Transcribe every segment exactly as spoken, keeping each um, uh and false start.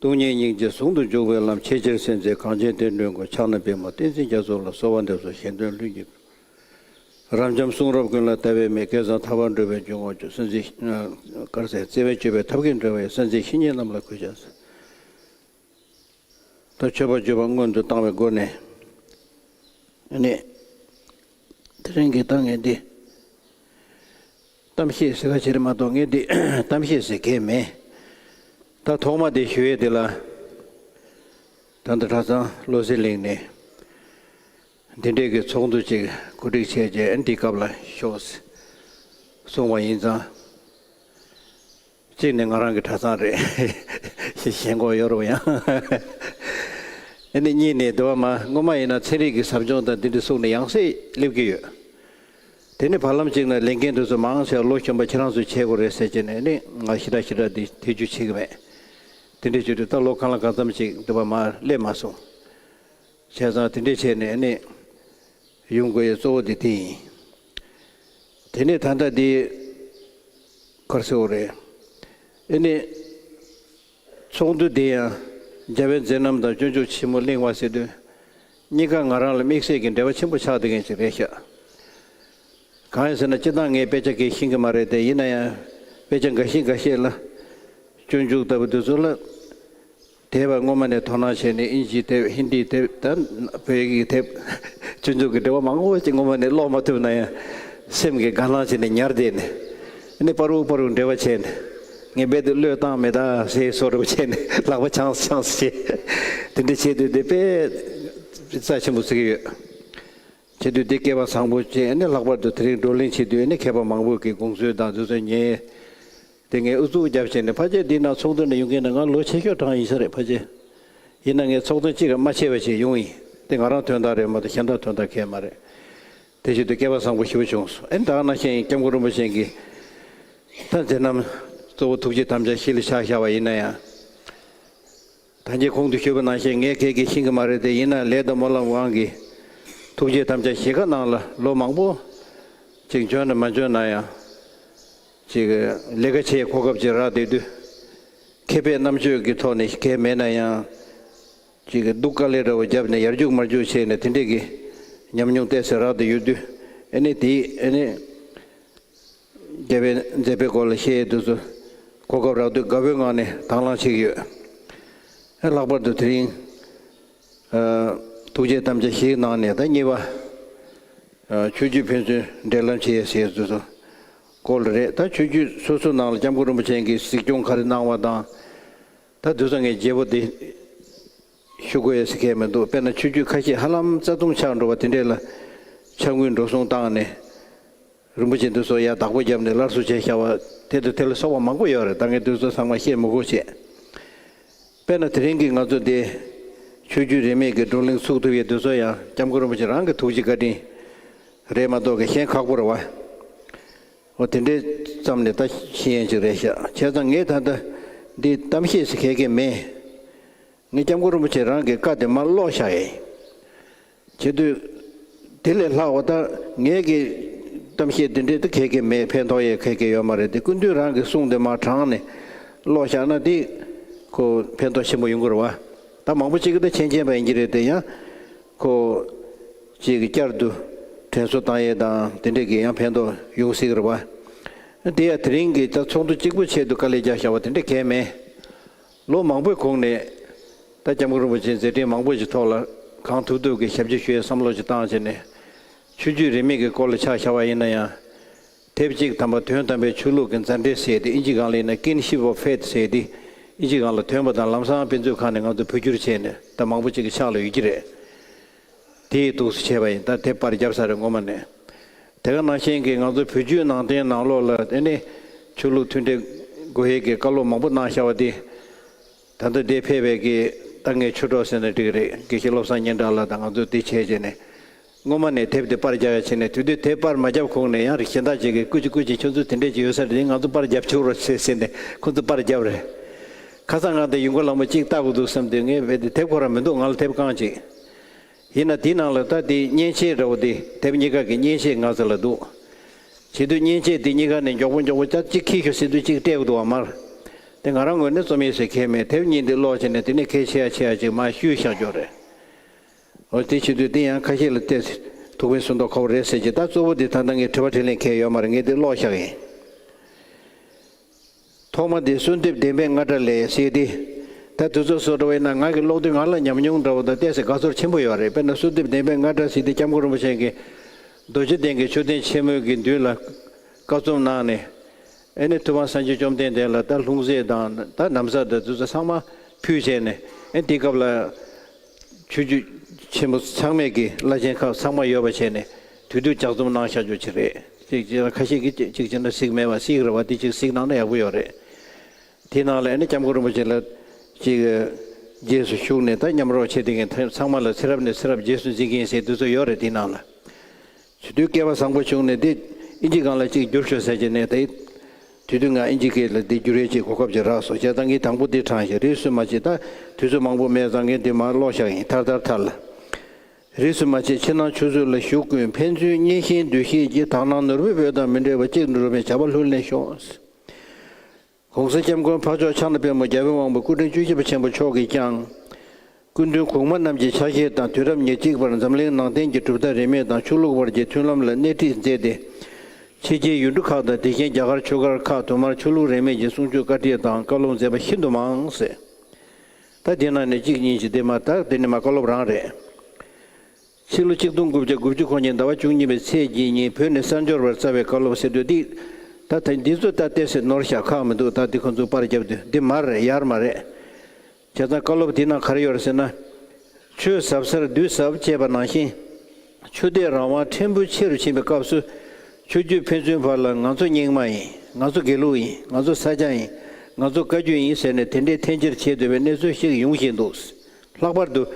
སྟོང་ཉིད་སྙིང་རྗེ་ཟུང་དུ་འཇུག་པའི་ལམ། ཆེས་ཆེར་གསལ་མཛད་གངས་ཅན་བསྟན་འགྲོའི་མགོན། ཕྱག་ན་པདྨོ་བསྟན་འཛིན་རྒྱ་མཚོ་ལ། གསོལ་བ་འདེབས་སོ་གཞན་དོན་ལྷུན་གྱིས། རབ་འབྱམས་གསུང་རབ་ཀུན་ལ་ལྟ་བའི་མིག་སྐལ་བཟང་ཐར་པར་འགྲོ་བའི་འཇུག་ངོགས་སྤྱོད། སེམས་ཅན་གར་ཟེར། བརྩེ་བས་སྤྱོད་པའི་ཐབས་མཁས་འགྲོ་བའི། སེམས་ཅན་བཤེས་གཉེན་རྣམས་ལ་གུས་ཕྱག་འཚལ། ད་མཆོད་པ་བརྗོད་པ་སྔོན་དུ་བཏང་བའི་སྒོ་ནས། ཨ་ནི། དེ་རིང་གི་ད་ངས་འདི། གཏམ་བཤད་ཟེར་ག་བྱེད་རེད་མ་གཏོགས་ངས་འདི་གཏམ་བཤད་ཟེར་གས་མེད། ད་ཐོག་མ་དེ་ཞུ་ཡས་དེ་ལ། ད་ལྟ་གྲྭ་ཚང་བློ་གསལ་གླིང་ནས། འདི་འདྲས་ཀྱི་ཚོགས་འདུ་ཅིག་གོ་སྒྲིག་བྱས་རྗེས་འདི་སྐབས་ལ་ཤོག་གསུངས་པ་ཡིན་ཙང་། གཅིག་ནས་ང་རང་གི་གྲྭ་ཚང་རེད། ཞེས་ཞེན་ཁོག་ཡོད་རུང་ཡང་། ཨ་ནི་གཉིས་ནས་འདི་བ་མ་སྔོན་མ་ཡིན་ན་ཚན་རིག་གི་ཟབ་སྦྱོང་དང་འདི་འདྲ་གསུངས་ནས་ཡང་སེ་སླེབས་ཀྱི་ཡོད། དེ་ནི་བར་ལམ་གཅིག་ན་ལས་འགན་དེ་ཚོ་མང་ཆེ་བ་ལོ་གཞོན་པ་ཁྱེད་རང་ཚོས་བྱེད་དགོས་རེད་ཟེར་བྱས་ནས་ནི་ང་ཞེ་དྲག་ཞེ་དྲག་འདི་ཐེ་ཇུས་བྱེད་ཀྱི་མེད། དེ་འདྲ་བྱེད་དུས་ད་ལོ་གང་ལ་གང་འཚམ་ཅིག་འདི་བ་མ་སླེབས་མ་སོང་། བྱས་ཙང་དེ་འདྲས་བྱས་ནས་ནི་ཡོང་དགོས་ཡའི་གཙོ་བོ་དེ་དེ་ཡིན། དེ་ནས་ད་ལྟ་འདི་གར་སེའོ་རེད། ཨེ་ནི། ཚོགས་འདུ་འདི་ཡང་རྒྱལ་བའི་མཛད་རྣམ་དང་སྤྱོད་འཇུག་ཆེན་མོ་གླེང་བ་ཟེར་དུས། གཉིས་ཀ་ང་རང་ལ་དམིགས་བསལ་གྱི་འབྲེལ་བ་ཆེན་པོ་ཆགས་བསྡད་མཁན་ཅིག་རེད་ཤག་གང་ཡིན་ཟེར་ན་སྤྱིར་བཏང་ངས་དཔེ་ཆ་གང་ཤེས་ཀྱི་མ་རེད་དེ། ཡིན་ན་ཡང་དཔེ་ཆ་འགའ་ཤས་འགའ་ཤས་ལ། སྤྱོད་འཇུག་ལྟ་བུ་དེ་ཚོ་ལ། དེ་བས་སྔོན་མ་ནས་དོ་སྣང་བྱས་ནས་ཨིན་ཇི་དེབ་ཧིན་དི་དེབ་ད་བོད་ཡིག་གི་དེབ། སྤྱོད་འཇུག་གི་འབྲེལ་བ་མང་པོ་ཅིག་སྔོན་མ་ནས་ཀློག་མ་ཐུབ་ན་ཡང་། སེམས་ཀྱི་དགའ་སྣང་བྱས་ནས་ཉར་བསྡད་ནས། ཨ་ནི་པར་བུ་པར་བུ་འབྲེལ་བ་བྱས་ནས། ངས་རྦད་དེ་བློས་བཏང་མེད་ད་ཟེར་བཟོ་འདྲ་བྱས་ནས་ལག་པ་འཆང་འཆང་བྱས། དེ་འདྲ་བྱས་དུས་དེ་དཔེ་རྩ་ཆེན་པོ་བརྩི་གི་ཡོད། བྱས་དུས་འདི་སྐལ་བ་བཟང་པོ་བྱས་ནས་ལྷག་པར་དུ་དེ་རིང་བགྲོ་གླེང་བྱེད་དུས་ནི་མཁས་པ་མང་པོ་གི་དགོངས་ཚུལ་དང་དེ་ཚོ་ཉན། དེ་ངས་ཨུ་ཚུགས་བརྒྱབ་བྱས་ནས་ཕལ་ཆེར་འདི་ན་ཚོགས་འདུ་ནས་ཡོང་མཁན་ནི་ང་ལོ་ཆེ་ཤོས་གྲངས་ཡིན་ས་རེད་ཕལ་ཆེར། ཡིན་ན་ངས་ཚོགས་ཐེངས་གཅིག་གམ་མ་ཆེ་བ་ཞིག་ཡོང་ཡིན། དེ་ང་རང་དོན་དག་རེད་མ་གཏོགས་གཞན་དག་དོན་དག་གང་ཡང་མ་རེད། དེ་བཞིན་དུ་སྐལ་བ་བཟང་པོ་ཞེ་པོ་བྱུང་སོང་། ཨེ་ད་ག་ནང་བཞིན་སྐྱབས་མགོན་རིན་པོ་ཆེ་གིས་ད་མཛད་རྣམ་གཙོ་བོ་ཐུགས་རྗེ་དམ་བཅའ་བཞི་ལ་ཆ་བཞག་པ་ཡིན་ན་ཡང་། ད་གིན་གོང་དུ་ཞུས་པ་ནང་བཞིན་ངས་གང་ཡང་ཤེས་ཀྱི་མ་རེད་དེ། ཡིན་ན་ལས་དང་སྨོན་ལམ་དབང་གིས་ཐུགས་རྗེ་དམ་བཅའ་བཞི་ཀ་ནང་ལ་ལོ་མང་པོ་ཅིག་འཇོན་ན་མ་འཇོན་ན་ཡང་ཅིག་ལས་ཀ་བྱེད་གོ་སྐབས་ཅིག་རག་བསྡད་དུས། མཁས་པའི་རྣམ་དཔྱོད་ཀྱི་ཐོག་ནས་མཁས་མེད་ན་ཡང་ཅིག་སྡུག་དཀའ་ལས་འདྲ་བོ་བརྒྱབ་ནས་ཡར་རྒྱུག་མར་རྒྱུག་བྱས་ནས་དེ་འདྲས་ཀྱི་ཉམས་མྱོང་ཏོག་ཙམ་རག་བསྡད་ཡོད་དུས། ཨེ་ནི་དེ་ཨེ་ནི། རྒྱལ་བའི་མཛད་པའི་སྐོར་ལ་བཤད་ཡས་དེ་ཚོ་གོ་སྐབས་རག་དུས་དགའ་བོའི་ངང་ནས་དང་བླངས་བྱེད་ཀྱི་ཡོད། ལྷག་པར་དུ་དེ་རིང་ཐུགས་རྗེ་དམ་བཅའ་བཞིའི་ནང་ནས་ད་གཉིས་པ། ཆོས་བརྒྱུད་ཕན་ཚུན་འབྲེལ་ལམ་བྱེད་ཡས་ཟེར་ཡས་དེ་ཚོ་སྐོར་ལ་རེད། ད་ཆོས་བརྒྱུད་སོ་སོའི་ནང་ལ་སྐྱབས་མགོན་རིན་པོ་ཆེ་གིས་གཟིགས་སྐྱོང་ག་རེ་གནང་བ་དང་། ད་དེ་ཚོ་ངས་བརྗེ་པོ་དེ་ཞུ་དགོས་ཡས་ཟེར་མཁན་མི་འདུག་དཔེར་ན་ཆོས་བརྒྱུད་ཁ་ཤས་ཧ་ལམ་རྩ་ལྟུང་ཆགས་འགྲོ་བ་དེ་འདྲས་ལ་ཕྱག་དངུལ་འགྲོ་སོང་བཏང་ནས། རིན་པོ་ཆེ་འདི་ཚོ་ཡར་བདག་པོ་བརྒྱབ་ནས་སླར་གསོ་བྱས་བཞག་པ་དེ་དང་དེ་ལ་སོགས་པ་མང་པོ་ཡོད་རེད། ད་ངས་འདི་ཚོ་ཚང་མ་བཤད་མི་དགོས་བྱས། དཔེར་ན་དེ་རིང་གི་ང་ཚོ་འདི་ཆོས་བརྒྱུད་རིས་མེད་ཀྱི་བགྲོ་གླེང་ཚུགས་ཐུབ་ཡས་འདི་ཚོ་ཡང་སྐྱབས་མགོན་རིན་པོ་ཆེ་རང་གི་ཐུགས་རྗེ་བཀའ་དྲིན་རེད་མ་གཏོགས་གི་གཞན་ཁག་པོ་རེད་བ། འོ་དེ་འདྲའི་ཙམ་ནས་ད་ཤེས་ཡས་ཅིག་རེད་ཤག་བྱས་ཙང་ངས་ད་ལྟ་འདི་གཏམ་བཤད་ཟེར་མཁན་གང་མེད། ངས་སྐྱབས་མགོན་རིན་པོ་ཆེ་རང་གི་བཀའ་དེ་མར་ཀློག་བཞག་ཡིན། བྱེད་དུས། དེ་ལས་ལྷག་པ་ད་ངས་ཀྱི་གཏམ་བཤད་འདི་འདྲའི་ད་གང་ཡང་མེད། ཕན་ཐོགས་ཡས་གང་ཡང་ཡོད་མ་རེད་དེ། སྐུ་མདུན་རང་གི་གསུང་དེ་མར་དྲངས་ནས་ཀློག་བཞག་ན་དེ་ཁོ་ཕན་ཐོགས་ཆེན་པོ་ཡོང་གི་རེད་བ། ད་མང་པོ་ཅིག་གིས་ད་མཁྱེན་མཁྱེན་པ་ཡིན་གྱི་རེད་དེ། ཡང་ཁོ་ཅིག་གི་བསྐྱར་དུ་དྲན་གསོ་བཏང་ཡས་དང་དེ་འདྲས་ཀྱི་ཡང་ཕན་ཐོགས་ཡོང་སྲིད་ཀྱི་རེད་བ། དེ་ཡང་དེ་རིང་གི་ད་ཚོགས་འདུ་གཅིག་པོ་ཆེད་དུ་དཀའ་ལས་རྒྱག་བཞག་པ་དེ་འདྲས་གང་ཡང་མེད། ལོ་མང་པོའི་གོང་ནས་ད་སྐྱབས་མགོན་རིན་པོ་ཆེའི་མཛད་འཕྲིན་མང་པོ་ཞིག་ཐོག་ལ་གང་ཐུབ་ཐུབ་ཀྱིས་ཞབས་ཕྱི་ཞུ་ཡའི་བསམ་བློ་ཞིག་བཏང་བྱས་ནས། ཆོས་བརྒྱུད་རིས་མེད་ཀྱི་སྐོར་ལ་ཆ་བཞག་པ་ཡིན་ན་ཡང་། དེབ་གཅིག་དམ་པ་དོན་དམ་པའི་ཆོས་ལུགས་ཀྱི་མཛའ་འབྲེལ་ཟེར་ཏེ། ཨིན་ཇི་སྒང་ལ་ཡིན་ན་Kinship of Faith ཟེར་ཏེ། ཨིན་ཇི་སྒང་ལ་ཐོན་པ་དང་ལམ་སང་དཔེ་མཛོད་ཁང་ནས་ང་ཚོ་བོད་བསྒྱུར་བྱས་ནས་ད་མང་པོ་ཅིག་གི་ཕྱག་ལ་ཡོད་ཀྱི་རེད། དེའི་འདུག་སེ་བྱས་པ་ཡིན། ད་དེབ་པར་བརྒྱབ་ཚར་རེད་སྔོན་མ་ནས། དེ་ག་ནང་བཞིན་གྱི་ང་ཚོ་བོད་བརྒྱུད་ནང་བསྟན་ནང་ལོགས་ལ་དེ་ནི་ཆོས་ལུགས་མཐུན་འབྲེལ་དགོས་ཡས་ཀྱི་བཀའ་སློབ་མང་པོ་གནང་བཞག་པ་དེ། ད་ལྟ་འདིར་ཕེབས་པའི་གི་ད་ངས་ཆོས་གྲོགས་ཟེར་ན་འགྲིག་གི་རེད། དགེ་བཤེས་བློ་བཟང་སྙན་གྲགས་ལགས་དང་ང་ཚོ་འདི་བྱས་བྱས་ནས། སྔོན་མ་ནས་དེབ་དེ་པར་རྒྱག་ཡ་བྱས་ནས། དེ་དུས་དེབ་པར་མ་བརྒྱབ་གོང་ནས་ཡང་རིགས་གཞན་དག་ཅིག་གིས་སྐུ་མཁྱེན་སྐུ་མཁྱེན་ཁྱོད་ཚོ་དེ་འདྲས་ཅིག་ཡོད་ས་རེད། ང་ཚོ་པར་རྒྱབ་ཆོག་རོགས་བྱེད་ཟེར་ནས་ཁོ་ཚོ་པར་བརྒྱབ་རེད། ཁ་སང་ང་དེ་ཡུལ་སྐོར་ལ་མོ་གཅིག་ལྟ་དགོས་འདུག་བསམ་དུས་ངས་རྦད་དེ་དེབ་ཁོ་རང་མི་འདུག་ང་ལ་དེབ་རྐང་གཅིག་ཡིན་ན་དེའི་ནང་ལ་ད་དེའི་མཉེན་ཆས་འདྲ་བོ་དེ། དེབ་གཉིས་ཀ་གི་མཉེན་ཆས་ང་ཚོ་ལ་འདུག་བྱེད་དུས་མཉེན་ཆས་དེ་གཉིས་ཀ་ནས་མགྱོགས་པོ་མགྱོགས་པོ་ཅག་གཅིག་འཁྱེར་ཤོག་ཟེར་དུས་གཅིག་སྤྲད་དགོས་འདུག་བ་མར། དེ་ང་རང་ངོས་ནས་རྩོམ་ཡིག་ཟེར་གལ་མེད། དེབ་གཉིས་འདི་ཀློག་བྱས་ནས་དེ་ནས་གལ་ཆེ་ཡ་ཆེ་ཡ་ཅིག་མར་བཤུས་བཞག་རྒྱུ་རེད། འོ་དེ་བྱེད་དུས་དེ་ཡང་ཁ་ཤས་ལ་ཏོག་ཙམ་ཐུགས་ཕན་གསོས་མདོག་ཁ་པོ་རེད་ཟེར་གྱི། ད་གཙོ་བོ་འདི་ད་ལྟ་ངས་དྲི་བ་དྲིས་ལན་གང་ཡང་ཡོད་མ་རེད། ངས་འདི་ཀློག་བཞག་ཡིན། ཐོག་མ་དེ་གསོལ་འདེབས་བདེན་པའི་རྔ་སྒྲ་ལས་ཟེར་ཏེ། ད་དུས་ཚོད་བཟོ་འདྲ་བས་ན་ང་གིས་ཀློག་དུས་ང་ལ་ཉམས་མྱོང་འདྲ་བོ་དང་ཏོག་ཙམ་དགའ་ཚོར་ཆེན་པོ་ཡོད་རེད། དཔེར་ན་གསོལ་འདེབས་བདེན་པའི་རྔ་སྒྲ་ཟེར་དེ་སྐྱབས་མགོན་རིན་པོ་ཆེ་གིས་རྡོ་རྗེ་གདན་གྱི་མཆོད་རྟེན་ཆེན་མོའི་གི་མདུན་ལ་བཀའ་རྩོམ་གནང་ནས། ཨེ་ནས་ཐུབ་དབང་སངས་རྒྱས་བཅོམ་ལྡན་འདས་ལ་ད་ལྷུང་བཟེད་དང་ད་ན་བཟའ་དང་དེ་ཚོ་ཚང་མ་ཕུལ་བྱས་ནས། ཨེ་དེ་སྐབས་ལ་ཆོས་བརྒྱུད་ཆེན་པོ་ཚང་མས་ཀྱི་བླ་ཆེན་ཁག་ཚང་མ་ཡོད་པ་བྱས་ནས་དུས་དུས་ལྗགས་རྩོམ་གནང་བཞག་རྒྱུ་ཅིག་རེད། ཅིག་ཅིག་ཁ་ཤས་ཀྱིས་ཅིག་ཅིག་བྱས་ན་གཟིགས་མེད་པ་གཟིགས་རེད་བ། དེ་ཅིག་གཟིགས་གནང་ན་ཡག་པོ་ཡོད་རེད། དེའི་ནང་ལ་ཨེ་ནས་སྐྱབས་མགོན་རིན་པོ་ཆེ་ལ་ཅིག་རྗེས་སུ་ཞུགས་ནས་ད་མཉམ་རོགས་བྱས་དེ་གིན་ཚང་མ་ལ་ཚེ་རབས་ནས་ཚེ་རབས་རྗེས་སུ་འཛིན་གྱིན་ཟེར་དུས་ཚོད་ཡོད་རེད། དེའི་ནང་ལ། བྱེད་དུས་སྐལ་བ་བཟང་པོ་བྱུང་ནས་དེ་ཨིན་ཇི་སྒང་ལ་གཅིག་བསྒྱུར་ཤོག་ཟེར་གྱི་ནས། དེ་དུས་དུས་ང་ཨིན་ཇི་སྐད་ལ་དེ་བསྒྱུར་ཡས་ཀྱི་གོ་སྐབས་ཅིག་རག་སོང་། བྱས་ཙང་ངས་དང་པོ་འདི་དྲངས་ཤིང་། རིས་སུ་མ་ཆད། ད་དུས་ཚོད་མང་པོ་མེད་ཙང་ངས་འདི་མར་ཀློག་བཞག་ཡིན། ཐར་ཐར་ཐར་ལ། རིས་སུ་མ་ཆད་ཕྱི་ནང་ཆོས་སྲིད་ལ་ཞུགས་ཀུན། ཕན་ཚུན་མཉེས་ཤིང་འདུ་ཤེས་ཀྱིས། དག་སྣང་ནོར་བུའི་འོད་དང་མི་འབྲལ་བར། གཅིག་ཏུ་འགྲོ་བའི་བྱ་བ་ལྷུར་ལེན་ཤོག། གོང་ས་སྐྱབས་མགོན་འཕགས་མཆོག་ཕྱག་ན་པདྨོ་རྒྱལ་བའི་དབང་པོ་སྐུ་ཕྲེང་བཅུ་བཞི་པ་ཆེན་པོ་མཆོག་གིས་ཀྱང་། སྐུ་མདུན་གོང་མ་རྣམས་ཀྱི་ཕྱག་བཞེས་དང་དུས་རབས་ཉེར་གཅིག་པར་འཛམ་གླིང་ནང་བསྟན་གྱི་གྲུབ་མཐའ་རིས་མེད་དང་ཆོས་ལུགས་བར་གྱི་མཐུན་ལམ་ལ་སྣེ་ཁྲིད་མཛད་དེ། ཕྱི་རྒྱལ་ཡུལ་གྲུ་ཁག་དང་དེ་བཞིན་རྒྱ་གར་ཆོས་སྒར་ཁག་དུ་མར་ཆོས་ལུགས་རིས་མེད་ཀྱི་གསུང་ཆོས་བཀའ་ཁྲིད་དང་བཀའ་སློབ་མཛད་པ་ཤིན་ཏུ་མང་ཟེར། ད་དེ་ནང་ནས་གཅིག་གཉིས་ཤིག་དེ་མ་ད་དེ་ནི་མ་བཀའ་སློབ་རང་རེད། ཕྱི་ལོ་ཆིག་སྟོང་དགུ་བརྒྱ་དགུ་བཅུ་གོ་གཉིས་ཟླ་བ་བཅུ་གཉིས་པའི་ཚེས་གཅིག་ཉིན་བོད་ནས་གསར་འབྱོར་བར་བསྩལ་བའི་བཀའ་སློབ་ཟེར་དུས་འདི། ད་ད་འདི་ཚོ་ད་ཏོག་ཙམ་ནོར་བཞག་ཁག་མི་འདུག། ད་འདི་ཁོ་ཚོ་པར་བརྒྱབ་དུས་འདི་མ་རེད། ཡར་མ་རེད། བྱས་ཙང་བཀའ་སློབ་འདི་ནང་ག་རེ་ཡོད་རེད་ཟེར་ན། ཆོས་ཟབ་སར་བདུད་ཟབ་ཅེས་པ་ནང་བཞིན། ཆོས་དད་རང་དབང་ཕྲན་བུ་ཆེ་རུ་ཕྱིན་པའི་སྐབས་སུ། ཆོས་བརྒྱུད་ཕན་ཚུན་བར་ལ་ང་ཚོ་རྙིང་མ་ཡིན། ང་ཚོ་དགེ་ལུགས་ཡིན། ང་ཚོ་ས་སྐྱ་ཡིན། ང་ཚོ་བཀའ་བརྒྱུད་ཡིན་ཟེར་ནས་དེ་འདྲའི་འཐེན་འཁྱེར་བྱེད་འདོད་པའི་གནས་ཚུལ་ཞིག་ཡོང་བཞིན་འདུག། ལྷག་པར་དུ།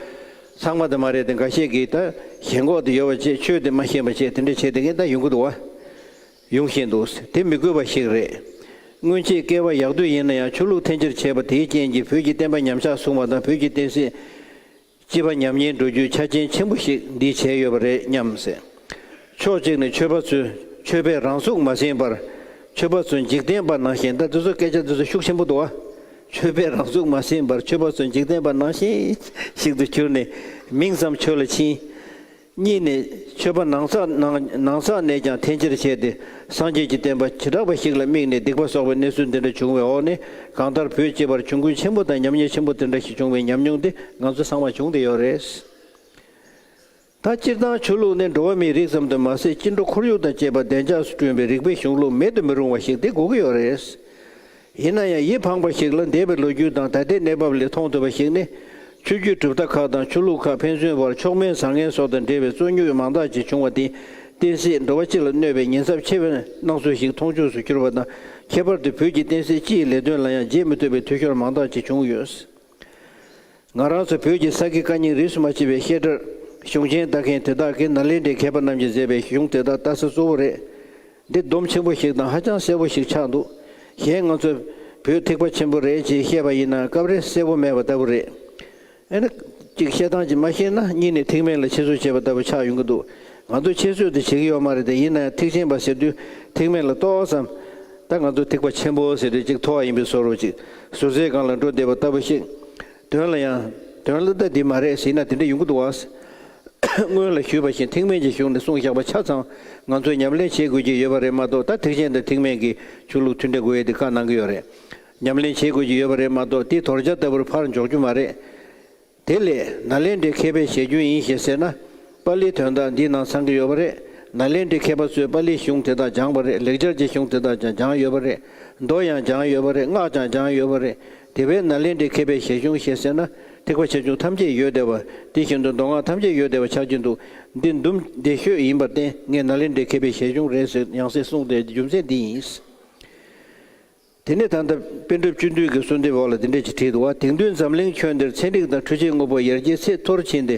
ཚང་མ་དེ་མ་རེད་དེ། འགའ་ཤས་ཀྱིས་ད་ཞེན་ཁོག་དེ་ཡོད་པ་བྱས། ཆོས་དེ་མ་ཤེས་པ་བྱས། དེ་འདྲ་བྱས་དེ་ངས་ད་ཡོང་གི་འདུག་བ། ཡོང་བཞིན་འདུག། དེ་མི་དགོས་པ་ཞིག་རེད། སྔོན་ཆད་སྐལ་བ་ཡག་དུས་ཡིན་ན་ཡང་ཆོས་ལུགས་འཐེན་འཁྱེར་བྱས་པ་དེའི་རྐྱེན་གྱིས་བོད་ཀྱི་བསྟན་པ་ཉམས་ཆག་སོང་བ་དང་། བོད་ཀྱི་བསྟན་སྲིད་སྤྱི་པ་ཉམས་ཉེན་འགྲོ་རྒྱུའི་ཆ་རྐྱེན་ཆེན་པོ་ཞིག་འདིས་བྱས་ཡོད་པ་རེད་སྙམ་ཟེར། ཕྱོགས་གཅིག་ནས་ཆོས་པ་ཚོས་ཆོས་པས་རང་ཚུགས་མ་ཟིན་པར། ཆོས་པ་ཚོས་འཇིག་རྟེན་པ་ནང་བཞིན། ད་དེ་ཚོ་སྐད་ཆ་དེ་ཚོ་ཤུགས་ཆེན་པོ་འདུག་བ། ཆོས་པས་རང་ཚུགས་མ་ཟིན་པར། ཆོས་པ་ཚོས་འཇིག་རྟེན་པ་ནང་བཞིན་ཞིག་ཏུ་གྱུར་ནས་མིང་ཙམ་ཆོས་ལ་ཕྱིན། གཉིས་ནས་ཆོས་པ་ནང་ཚགས་ནང་ནང་ཚགས་ནས་ཀྱང་འཐེན་འཁྱེར་བྱས་ཏེ། སངས་རྒྱས་ཀྱི་བསྟན་པ་བྱེ་བྲག་པ་ཞིག་ལ་དམིགས་ནས་སྡིག་པ་གསོག་པའི་གནས་ཚུལ་འདི་འདྲ་བྱུང་བའི་འོག་ནས། གང་ལྟར་བོད་སྤྱི་པར་གྱོང་གུན་ཆེན་པོ་དང་ཉམས་ཉེས་ཆེན་པོ་དེ་འདྲ་ཞིག་བྱུང་བའི་ཉམས་མྱོང་དེ་ང་ཚོ་ཚང་མར་བྱུང་བསྡད་ཡོད་རེད། ད་སྤྱིར་བཏང་ཆོས་ལུགས་ནི་འགྲོ་བ་མིའི་རིགས་ཙམ་དུ་མ་ཟད། སྐྱེ་འགྲོ་ཁོར་ཡུག་དང་བཅས་པ་བདེ་འཇགས་སུ་བསྐྲུན་པའི་རིག་པའི་གཞུང་ལུགས་མེད་དུ་མི་རུང་བ་ཞིག་དེ་དགོས་ཀྱི་ཡོད་རེད། ཡིན་ན་ཡང་ཡིད་ཕངས་པ་ཞིག་ལ། འདས་པའི་ལོ་རྒྱུས་དང་ད་ལྟའི་གནས་བབ་ལས་མཐོང་ཐུབ་པ་ཞིག་ནི། ཆོས་བརྒྱུད་གྲུབ་མཐའ་ཁག་དང་ཆོས་ལུགས་ཁག་ཕན་ཚུན་བར་མཆོག་དམན་བཟང་ངན་སོགས་དང་འབྲེལ་བའི་རྩོད་རྙོག་མང་དག་ཅིག་བྱུང་བ་དེས། བསྟན་སྲིད་འགྲོ་བ་སྤྱི་ལ་གནོད་པའི་ཉེན་ཚབས་ཆེ་བའི་སྣང་ཚུལ་ཞིག་མཐོང་ཆོས་སུ་གྱུར་པ་དང་། ཁྱད་པར་དུ་བོད་ཀྱི་བསྟན་སྲིད་སྤྱི་ཡི་ལས་དོན་ལ་ཡང་བརྗེད་མི་ཐུབ་པའི་འཐུས་ཤོར་མང་དག་ཅིག་བྱུང་ཡོད། ང་རང་ཚོ་བོད་ཀྱི་ས་དགེ་བཀའ་རྙིང་རིས་སུ་མ་ཆད་པའི་བཤད་གྲྭར་གཞུང་ཆེན་ལྟ་མཁན་དེ་དག་གིས་ནཱ་ལེནྡྲའི་མཁས་པ་རྣམས་ཀྱིས་མཛད་པའི་གཞུང་དེ་དག་ལྟ་ས་གཙོ་བོ་རེད། འདི་སྡོམ་ཆེན་པོ་ཞིག་དང་ཧ་ཅང་གསལ་པོ་ཞིག་ཆགས་འདུག། གཞན་ང་ཚོ་བོད་ཐེག་པ་ཆེན་པོ་རེད་ཅེས་བཤད་པ་ཡིན་ན་སྐབས་རེ་གསལ་པོ་མེད་པ་ལྟ་བུ་རེད། ཨེ་ན། གཅིག་བཤད་སྟངས་ཀྱིས་མ་ཤེས་ན། གཉིས་ནས་ཐེག་དམན་ལ་ཆེད་བཟོ་བྱས་པ་ལྟ་བུ་ཆགས་ཡོང་གི་འདུག། ང་ཚོ་ཆེད་བཟོས་དེ་བྱེད་ཀྱི་ཡོད་མ་རེད་དེ། ཡིན་ན་ཡང་ཐེག་ཆེན་པ་ཟེར་དུས་ཐེག་དམན་ལ་ཏོག་ཙམ། ད་ང་ཚོ་ཐེག་པ་ཆེན་པོ་ཟེར་དུས་གཅིག་མཐོ་བ་ཡིན་པའི་བཟོ་འདྲ་ཅིག། ཟུར་ཟའི་སྒང་ལ་འགྲོ་བསྡད་པ་ལྟ་བུ་ཞིག། དོན་ལ་ཡང་། དོན་ལ་ད་འདི་མ་རེད་ཟེར་ན་དེ་འདྲ་ཡོང་གི་འདུག་བ། སྔོན་ལ་ཞུས་པ་བཞིན་ཐེག་དམན་གྱི་གཞུང་ནས་གསུངས་བཞག་པ་ཆ་ཚང་ང་ཚོས་ཉམས་ལེན་བྱེད་དགོས་ཀྱི་ཡོད་པ་རེད་མ་གཏོགས། ད་ཐེག་ཆེན་དང་ཐེག་དམན་གྱི་ཆོས་ལུགས་མཐུན་འབྲེལ་དགོས་ཡས་དེ་བཀའ་གནང་གི་ཡོད་རེད། ཉམས་ལེན་བྱེད་དགོས་ཀྱི་ཡོད་པ་རེད་མ་གཏོགས། དེ་དོར་བྱ་ལྟ་བུར་ཕར་འཇོག་རྒྱུ་མ་རེད། དེ་ལས་ནཱ་ལེནྡྲའི་མཁས་པས་ཞལ་རྒྱུན་ཡིན་ཞེས་ཟེར་ན། པཱ་ལིའི་དོན་དག་འདིའི་ནང་ཚང་གི་ཡོད་པ་རེད། ནཱ་ལེནྡྲའི་མཁས་པ་ཚོས་པཱ་ལིའི་གཞུང་དེ་དག་སྦྱངས་པ་རེད། ལེགས་སྦྱར་གྱི་གཞུང་དེ་དག་ཀྱང་སྦྱངས་ཡོད་པ་རེད། མདོ་ཡང་སྦྱངས་ཡོད་པ་རེད། སྔགས་ཀྱང་སྦྱངས་ཡོད་པ་རེད། དེ་བས་ནཱ་ལེནྡྲའི་མཁས་པའི་ཞལ་གཞུང་ཞེས་ཟེར་ན། ཐེག་པ་ཆེ་ཆུང་ཐམས་ཅད་ཡོད་བསྡད་པ། དེ་བཞིན་དུ་མདོ་སྔགས་ཐམས་ཅད་ཡོད་བསྡད་པ་ཆགས་ཀྱི་འདུག། འདི་འདུམ་བདེ་ཤོས་ཡིན་པར་བརྟེན། ངས་ནཱ་ལེནྡྲའི་མཁས་པའི་ཞལ་གཞུང་རེད་ཟེར་ཡང་སེ་གསུངས་ཏེ། རྒྱུ་མཚན་འདི་ཡིན། དེ་ནས་ད་ལྟ་པཎ་གྲུབ་བཅུ་བདུན་གྱི་གསོལ་འདེབས་འོག་ལ་འདི་འདྲ་ཅིག་བྲིས་འདུག་བ། དེང་དུས་འཛམ་གླིང་ཁྱོན་འདིར་ཚན་རིག་དང་འཕྲུལ་ཆས་དངོས་པོ་ཡར་རྒྱས་ཚད་མཐོར་ཕྱིན་ཏེ།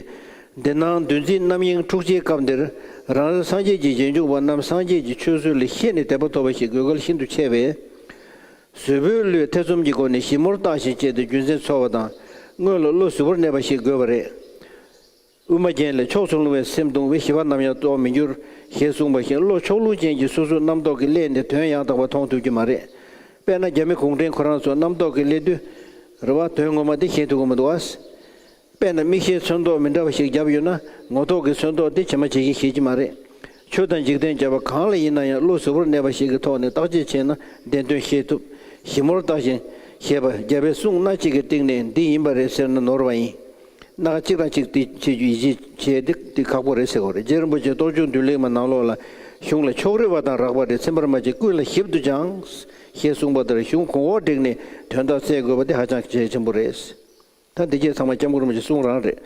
འདི་སྣང་འདུ་འཛིའི་རྣམ་གཡེང་འཁྲུག་ཆའི་སྐབས་འདིར། རང་རེ་སངས་རྒྱས་ཀྱི་རྗེས་འཇུག་པ་རྣམས་སངས་རྒྱས་ཀྱི་ཆོས་སྲོལ་ལ་ཤེས་ནས་དད་པ་ཐོབ་པ་ཞིག་དགོས་གལ་ཤིན་ཏུ་ཆེ་བས། བཟོད་པའི་བློས་ཐེ་ཚོམ་གྱི་སྒོ་ནས་ཞིབ་མོར་བརྟག་ཞིང་དཔྱད་དེ་རྒྱུ་མཚན་འཚོལ་བ་དང་། སྔོན་ལ་བློ་གཟུ་བོར་གནས་པ་ཞིག་དགོས་པ་རེད། དབུ་མ་རྒྱན་ལས། ཕྱོགས་སུ་ལྷུང་བའི་སེམས་གདུང་བས། ཞི་བ་ནམ་ཡང་རྟོགས་མི་འགྱུར། ཞེས་གསུངས་པ་བཞིན། བློ་ཕྱོགས་ལྷུང་ཅན་གྱི་སོ་སོའི་རྣམ་རྟོག་གིས་བསླད་ནས་དོན་ཡང་དག་པ་མཐོང་ཐུབ་ཀྱི་མ་རེད། དཔེར་ན་རྒྱ་མི་གུང་ཁྲན་ཁོ་རང་ཚོ་རྣམ་རྟོག་གི་སླེབས་དུས་རེད་བ། དོན་ངོ་མ་དེ་ཤེས་ཐུབ་ཀྱི་མི་འདུག་བ། དཔེར་ན་མིག་ཤེལ་ཚོན་མདོག་མི་འདྲ་བ་ཞིག་བརྒྱབ་ཡོད་ན། ངོ་ཐོག་གི་ཚོན་མདོག་དེ་ཇི་མ་ཇི་བཞིན་ཤེས་ཀྱི་མ་རེད། ཆོས་དང་འཇིག་རྟེན་བྱ་བ་གང་ལ་ཡིན་ན་ཡང་བློ་གཟུ་བོར་གནས་པ་ཞིག་གི་ཐོག་ནས་བརྟག་དཔྱད་བྱས་ན་བདེན་དོན་ཤེས་ཐུབ། ཞིབ་མོར་བརྟགས་ཤིང་ཞེས་པ་རྒྱལ་བའི་གསུང་སྣ་གཅིག་གི་སྟེང་ནས་འདི་ཡིན་པ་རེད་ཟེར་ན་ནོར་བ་ཡིན། སྣ་ཁ་གཅིག་དང་གཅིག་དེ་བྱེད་རྒྱུ་ཡིད་ཆེས་བྱས་ཏེ་དེ་ཁག་པོ་རེད་ཟེར་བ་རེད། རྗེ་རིན་པོ་ཆེ་རྟོགས་བརྗོད་མདུན་ལེགས་མ་ནང་ལོགས་ལ། གཞུང་ལ་ཕྱོགས་རིས་པ་དང་རགས་པ་རེ་ཚིམ་པར་མ་བྱེད། ཀུན་ལ་ཞིབ་ཏུ་སྦྱངས། ཞེས་གསུངས་པ་ལྟར་གཞུང་གོང་འོག་བསྒྲིགས་ནས་དོན་དག་བཙལ་དགོས་པ་དེ་ཧ་ཅང་གལ་ཆེན་པོ་རེད། ད་འདི་སྐད་ཚང་མ་སྐྱབས་མགོན་རིན་པོ་ཆེ་གསུང་རང་རེད།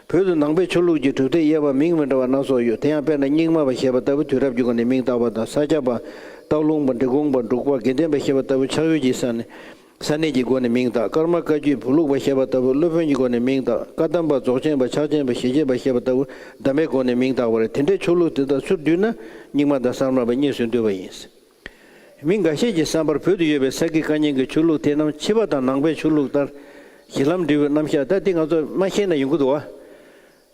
བོད་དུ་ནང་པའི་ཆོས་ལུགས་ཀྱི་གྲུབ་མཐའི་དབྱེ་བ་མིང་མི་འདྲ་བ་སྣ་ཚོགས་ཡོད། དེ་ཡང་དཔེར་ན་རྙིང་མ་པ་ཞེས་པ་ལྟ་བུ་དུས་རབས་ཀྱི་སྒོ་ནས་མིང་བཏགས་པ་དང་། ས་སྐྱ་པ། སྟག་ལུང་པ། འབྲི་གུང་པ། འབྲུག་པ། དགེ་ལྡན་པ་ཞེས་པ་ལྟ་བུ་ཆགས་ཡུལ་གྱི་ས་ནས། ས་གནས་ཀྱི་སྒོ་ནས་མིང་བཏགས། ཀརྨ་བཀའ་བརྒྱུད་བུ་ལུགས་པ་ཞེས་པ་ལྟ་བུ་སློབ་དཔོན་གྱི་སྒོ་ནས་མིང་བཏགས། བཀའ་གདམས་པ། རྫོགས་ཆེན་པ། ཕྱག་ཆེན་པ། ཞེ་བྱེད་པ་ཞེས་པ་ལྟ་བུ་གདམས་པའི་སྒོ་ནས་མིང་བཏགས་པ་རེད། དེ་འདྲའི་ཆོས་ལུགས་དེ་དག་ཚུར་བསྡུས་ན་རྙིང་མ་དང་གསར་མ་པ་གཉིས་སུ་འདུས་པ་ཡིན། མི་འགའ་ཤས་ཀྱི་བསམ་པར་བོད་དུ་ཡོད་པའི་ས་དགེ་བཀའ་རྙིང་གི་ཆོས་ལུགས་དེ་རྣམས་ཕྱི་པ་དང་ནང་པའི་ཆོས་ལུགས་ལྟར་གཞི་ལམ་འབྲས་བུའི་རྣམ་གཞག་ད་འདི་ང་ཚོ་མ་ཤེས་ན་ཡོང་གི་འདུག་བ།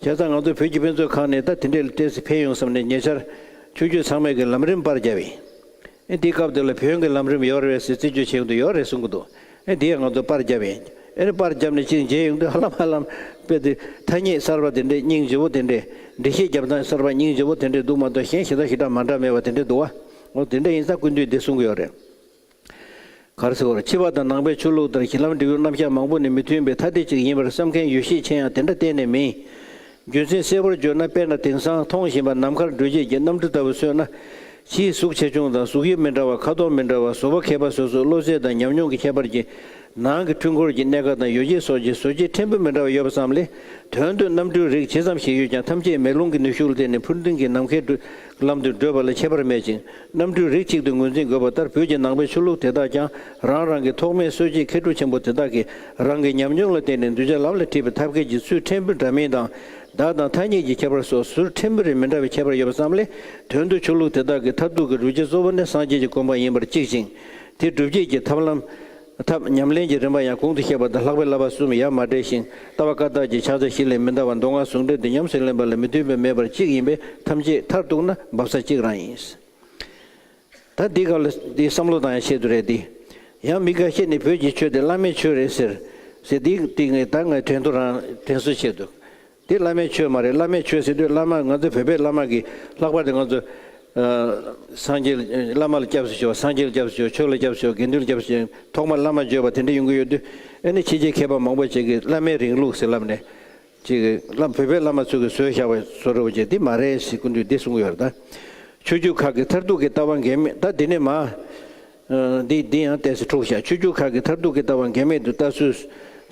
བྱས་ཙང་ང་ཚོ་བོད་ཀྱི་དཔེ་མཛོད་ཁང་ནས་ད་དེ་འདྲའི་ལ་ཏོག་ཙམ་ཕན་ཡོང་བསམ་ནས་ཉེ་ཆར་ཆོས་བརྒྱུད་ཚང་མས་ཀྱི་ལམ་རིམ་པར་བརྒྱབ་ཡིན། ཨེ་འདིའི་སྐབས་དེ་ལ་བོན་གྱི་ལམ་རིམ་ཡོད་རེད་ཟེར་རྩད་གཅོད་བྱེད་ཡོང་དུས་ཡོད་རེད་གསུང་གི་འདུག་ཨེ་འདི་ཡང་ང་ཚོ་པར་བརྒྱབ་ཡིན། ཨེ་ནི་པར་བརྒྱབ་ནས་ཅིག་མཇལ་ཡོང་དུས་ཧ་ལམ་ཧ་ལམ་དཔེ་དེ་ཐ་སྙད་གསར་པ་དེ་འདྲས་སྙིང་རྗེ་བོ་དེ་འདྲས། འགྲེལ་བཤད་རྒྱབ་སྟངས་གསར་པ་སྙིང་རྗེ་བོ་དེ་འདྲས་འདུག་མ་གཏོགས་གཞན་ཞེ་དྲག་ཞེ་དྲག་མ་འདྲ་མེད་པ་དེ་འདྲས་འདུག་བ། འོ་དེ་འདྲས་ཡིན་ཙང་སྐུ་མདུན་འདི་གསུང་གི་ཡོད་རེད། ག་རེ་ཟེར་བར་ཕྱི་པ་དང་ནང་པའི་ཆོས་ལུགས་ལྟར་གཞི་ལམ་འབྲས་བུའི་རྣམ་གཞག་མང་པོ་ནི་མི་མཐུན་པའི་ཐ་དད་ཅིག་ཡིན་པར་བསམ་མཁན་ཡོད་ཤས་ཆེ་ཡང་དེ་འདྲ་གཏན་ནས་མིན། རྒྱུ་མཚན་གསལ་པོར་བརྗོད་ན། དཔེར་ན་དེང་སང་མཐོང་བཞིན་པ་ནམ་མཁར་འགྲུལ་བྱེད་ཀྱི་གནམ་གྲུ་ལྟ་བུ་བཟོས་ན། ཕྱིའི་གཟུགས་ཆེ་ཆུང་དང་གཟུགས་དབྱིབས་མི་འདྲ་བ། ཁ་དོག་མི་འདྲ་བ། བཟོ་བ་མཁས་པ་སོ་སོའི་བློ་རྩལ་དང་ཉམས་མྱོང་གི་ཁྱད་པར་གྱིས། ནང་གི་འཕྲུལ་འཁོར་གྱི་གནས་ཁག་དང་ཡོ་བྱད་སོགས་ཀྱི་བཟོ་བྱེད་ཕྲན་བུ་མི་འདྲ་བ་ཡོད་པ་ཙམ་ལས། དོན་དུ་གནམ་གྲུའི་རིགས་ཇི་ཙམ་ཞིག་ཡོད་ཀྱང་། ཐམས་ཅད་མེ་རླུང་གི་ནུས་ཤུགས་ལ་བརྟེན་ནས་འཕུར་ལྡིང་གི་ནམ་མཁའི་འགྲོ་ལམ་དུ་བགྲོད་པ་ལ་ཁྱད་པར་མེད་ཅིང་། གནམ་གྲུའི་རིགས་གཅིག་ཏུ་ངོས་འཛིན་དགོས་པ་ལྟར། བོད་ཀྱི་ནང་པའི་ཆོས་ལུགས་དེ་དག་ཀྱང་། རང་རང་གི་ཐོགས་མེད་སྲོལ་འབྱེད་མཁས་གྲུབ་ཆེན་པོ་དེ་དག་གིས། རང་གི་ཉམས་མྱོང་ལ་བརྟེན་ནས་གདུལ་བྱ་ལམ་ལ་ཁྲིད་པའི་ཐབས་མཁས་ཀྱི་ཚུལ་ཕྲན་བུ་འདྲ་མིན་དང་། བརྡ་དང་ཐ་སྙད་ཀྱི་ཁྱད་པར་སོགས་ཟུར་ཕྲན་བུ་རེ་མི་འདྲ་བའི་ཁྱད་པར་ཡོད་པ་ཙམ་ལས། དོན་དུ་ཆོས་ལུགས་དེ་དག་གི་མཐར་ཐུག་གི་སྒྲུབ་བྱེད་གཙོ་བོ་ནི་སངས་རྒྱས་ཀྱི་གོ་འཕང་ཡིན་པར་གཅིག་ཅིང་། དེ་སྒྲུབ་བྱེད་ཀྱི་ཐབས་ལམ། ཐབས་ཉམས་ལེན་གྱི་རིམ་པ་ཡང་གོང་དུ་བཤད་པ་དང་ལྷག་པའི་བསླབ་པ་གསུམ་ཡ་མ་བྲལ་ཞིང་། ལྟ་བ་བཀའ་རྟགས་ཀྱི་ཕྱག་རྒྱ་བཞི་ལས་མི་འདའ་བ། མདོ་སྔགས་ཟུང་འབྲེལ་དུ་ཉམས་སུ་ལེན་པ་ལ་མི་མཐུན་པ་མེད་པར་གཅིག་ཡིན་པས། ཐམས་ཅད་མཐར་གཏུགས་ན་འབབ་ས་གཅིག་རང་ཡིན། ད་འདི་སྐབས་ལ་འདི་བསམ་བློ་བཏང་ཡ་ཆེད་དུ་རེད་འདི། ཡང་མི་འགའ་ཤས་ནི་བོད་ཀྱི་ཆོས་དེ་བླ་མའི་ཆོས་རེད་ཟེར། ཟེར་འདི་འདི་ངས་ད་ངས་དྲན་ཐོ་རང་དྲན་གསོ་ཆེད་དུ། དེ་བླ་མའི་ཆོས་མ་རེད། བླ་མའི་ཆོས་ཟེར་དུས་བླ་མ་ང་ཚོ་བོད་པའི་བླ་མ་གི་ལྷག་པར་དུ་ང་ཚོ། ཨ། སངས་རྒྱས་བླ་མ་ལ་སྐྱབས་སུ་མཆིའོ། སངས་རྒྱས་ལ་སྐྱབས་སུ་མཆིའོ། ཆོས་ལ་སྐྱབས་སུ་མཆིའོ། དགེ་འདུན་ལ་སྐྱབས་སུ་མཆིའོ། ཐོག་མར་བླ་མ་བརྗོད་པ་དེ་འདྲ་ཡོང་གི་ཡོད་དུས། ཨ་ནི་ཕྱི་རྒྱལ་མཁས་པ་མང་པོ་ཅིག་གིས་བླ་མའི་རིང་ལུགས་ཟེར་ལབ་ནས། ཅིག་གིས་བླ་བོད་པའི་བླ་མ་ཚོ་གིས་བཟོས་བཞག་པའི་བཟོ་འདྲ་བོ་ཅིག་འདི་མ་རེད་ཟེར། སྐུ་མདུན་འདི་གསུང་གི་ཡོད་རེད་ད། ཆོས་བརྒྱུད་ཁག་གི་མཐར་ཐུག་གི་ལྟ་བ་འགལ་མེད། ད་འདི་ནས་མ། ཨ། འདི་འདི་ཡང་ཏོག་ཙམ་འཁྲུགས་ཤག་ཆོས་བརྒྱུད་ཁག་གི་མཐར་ཐུག་གི་ལྟ་བ་འགལ་མེད་དུ་ལྟ་ཚུལ་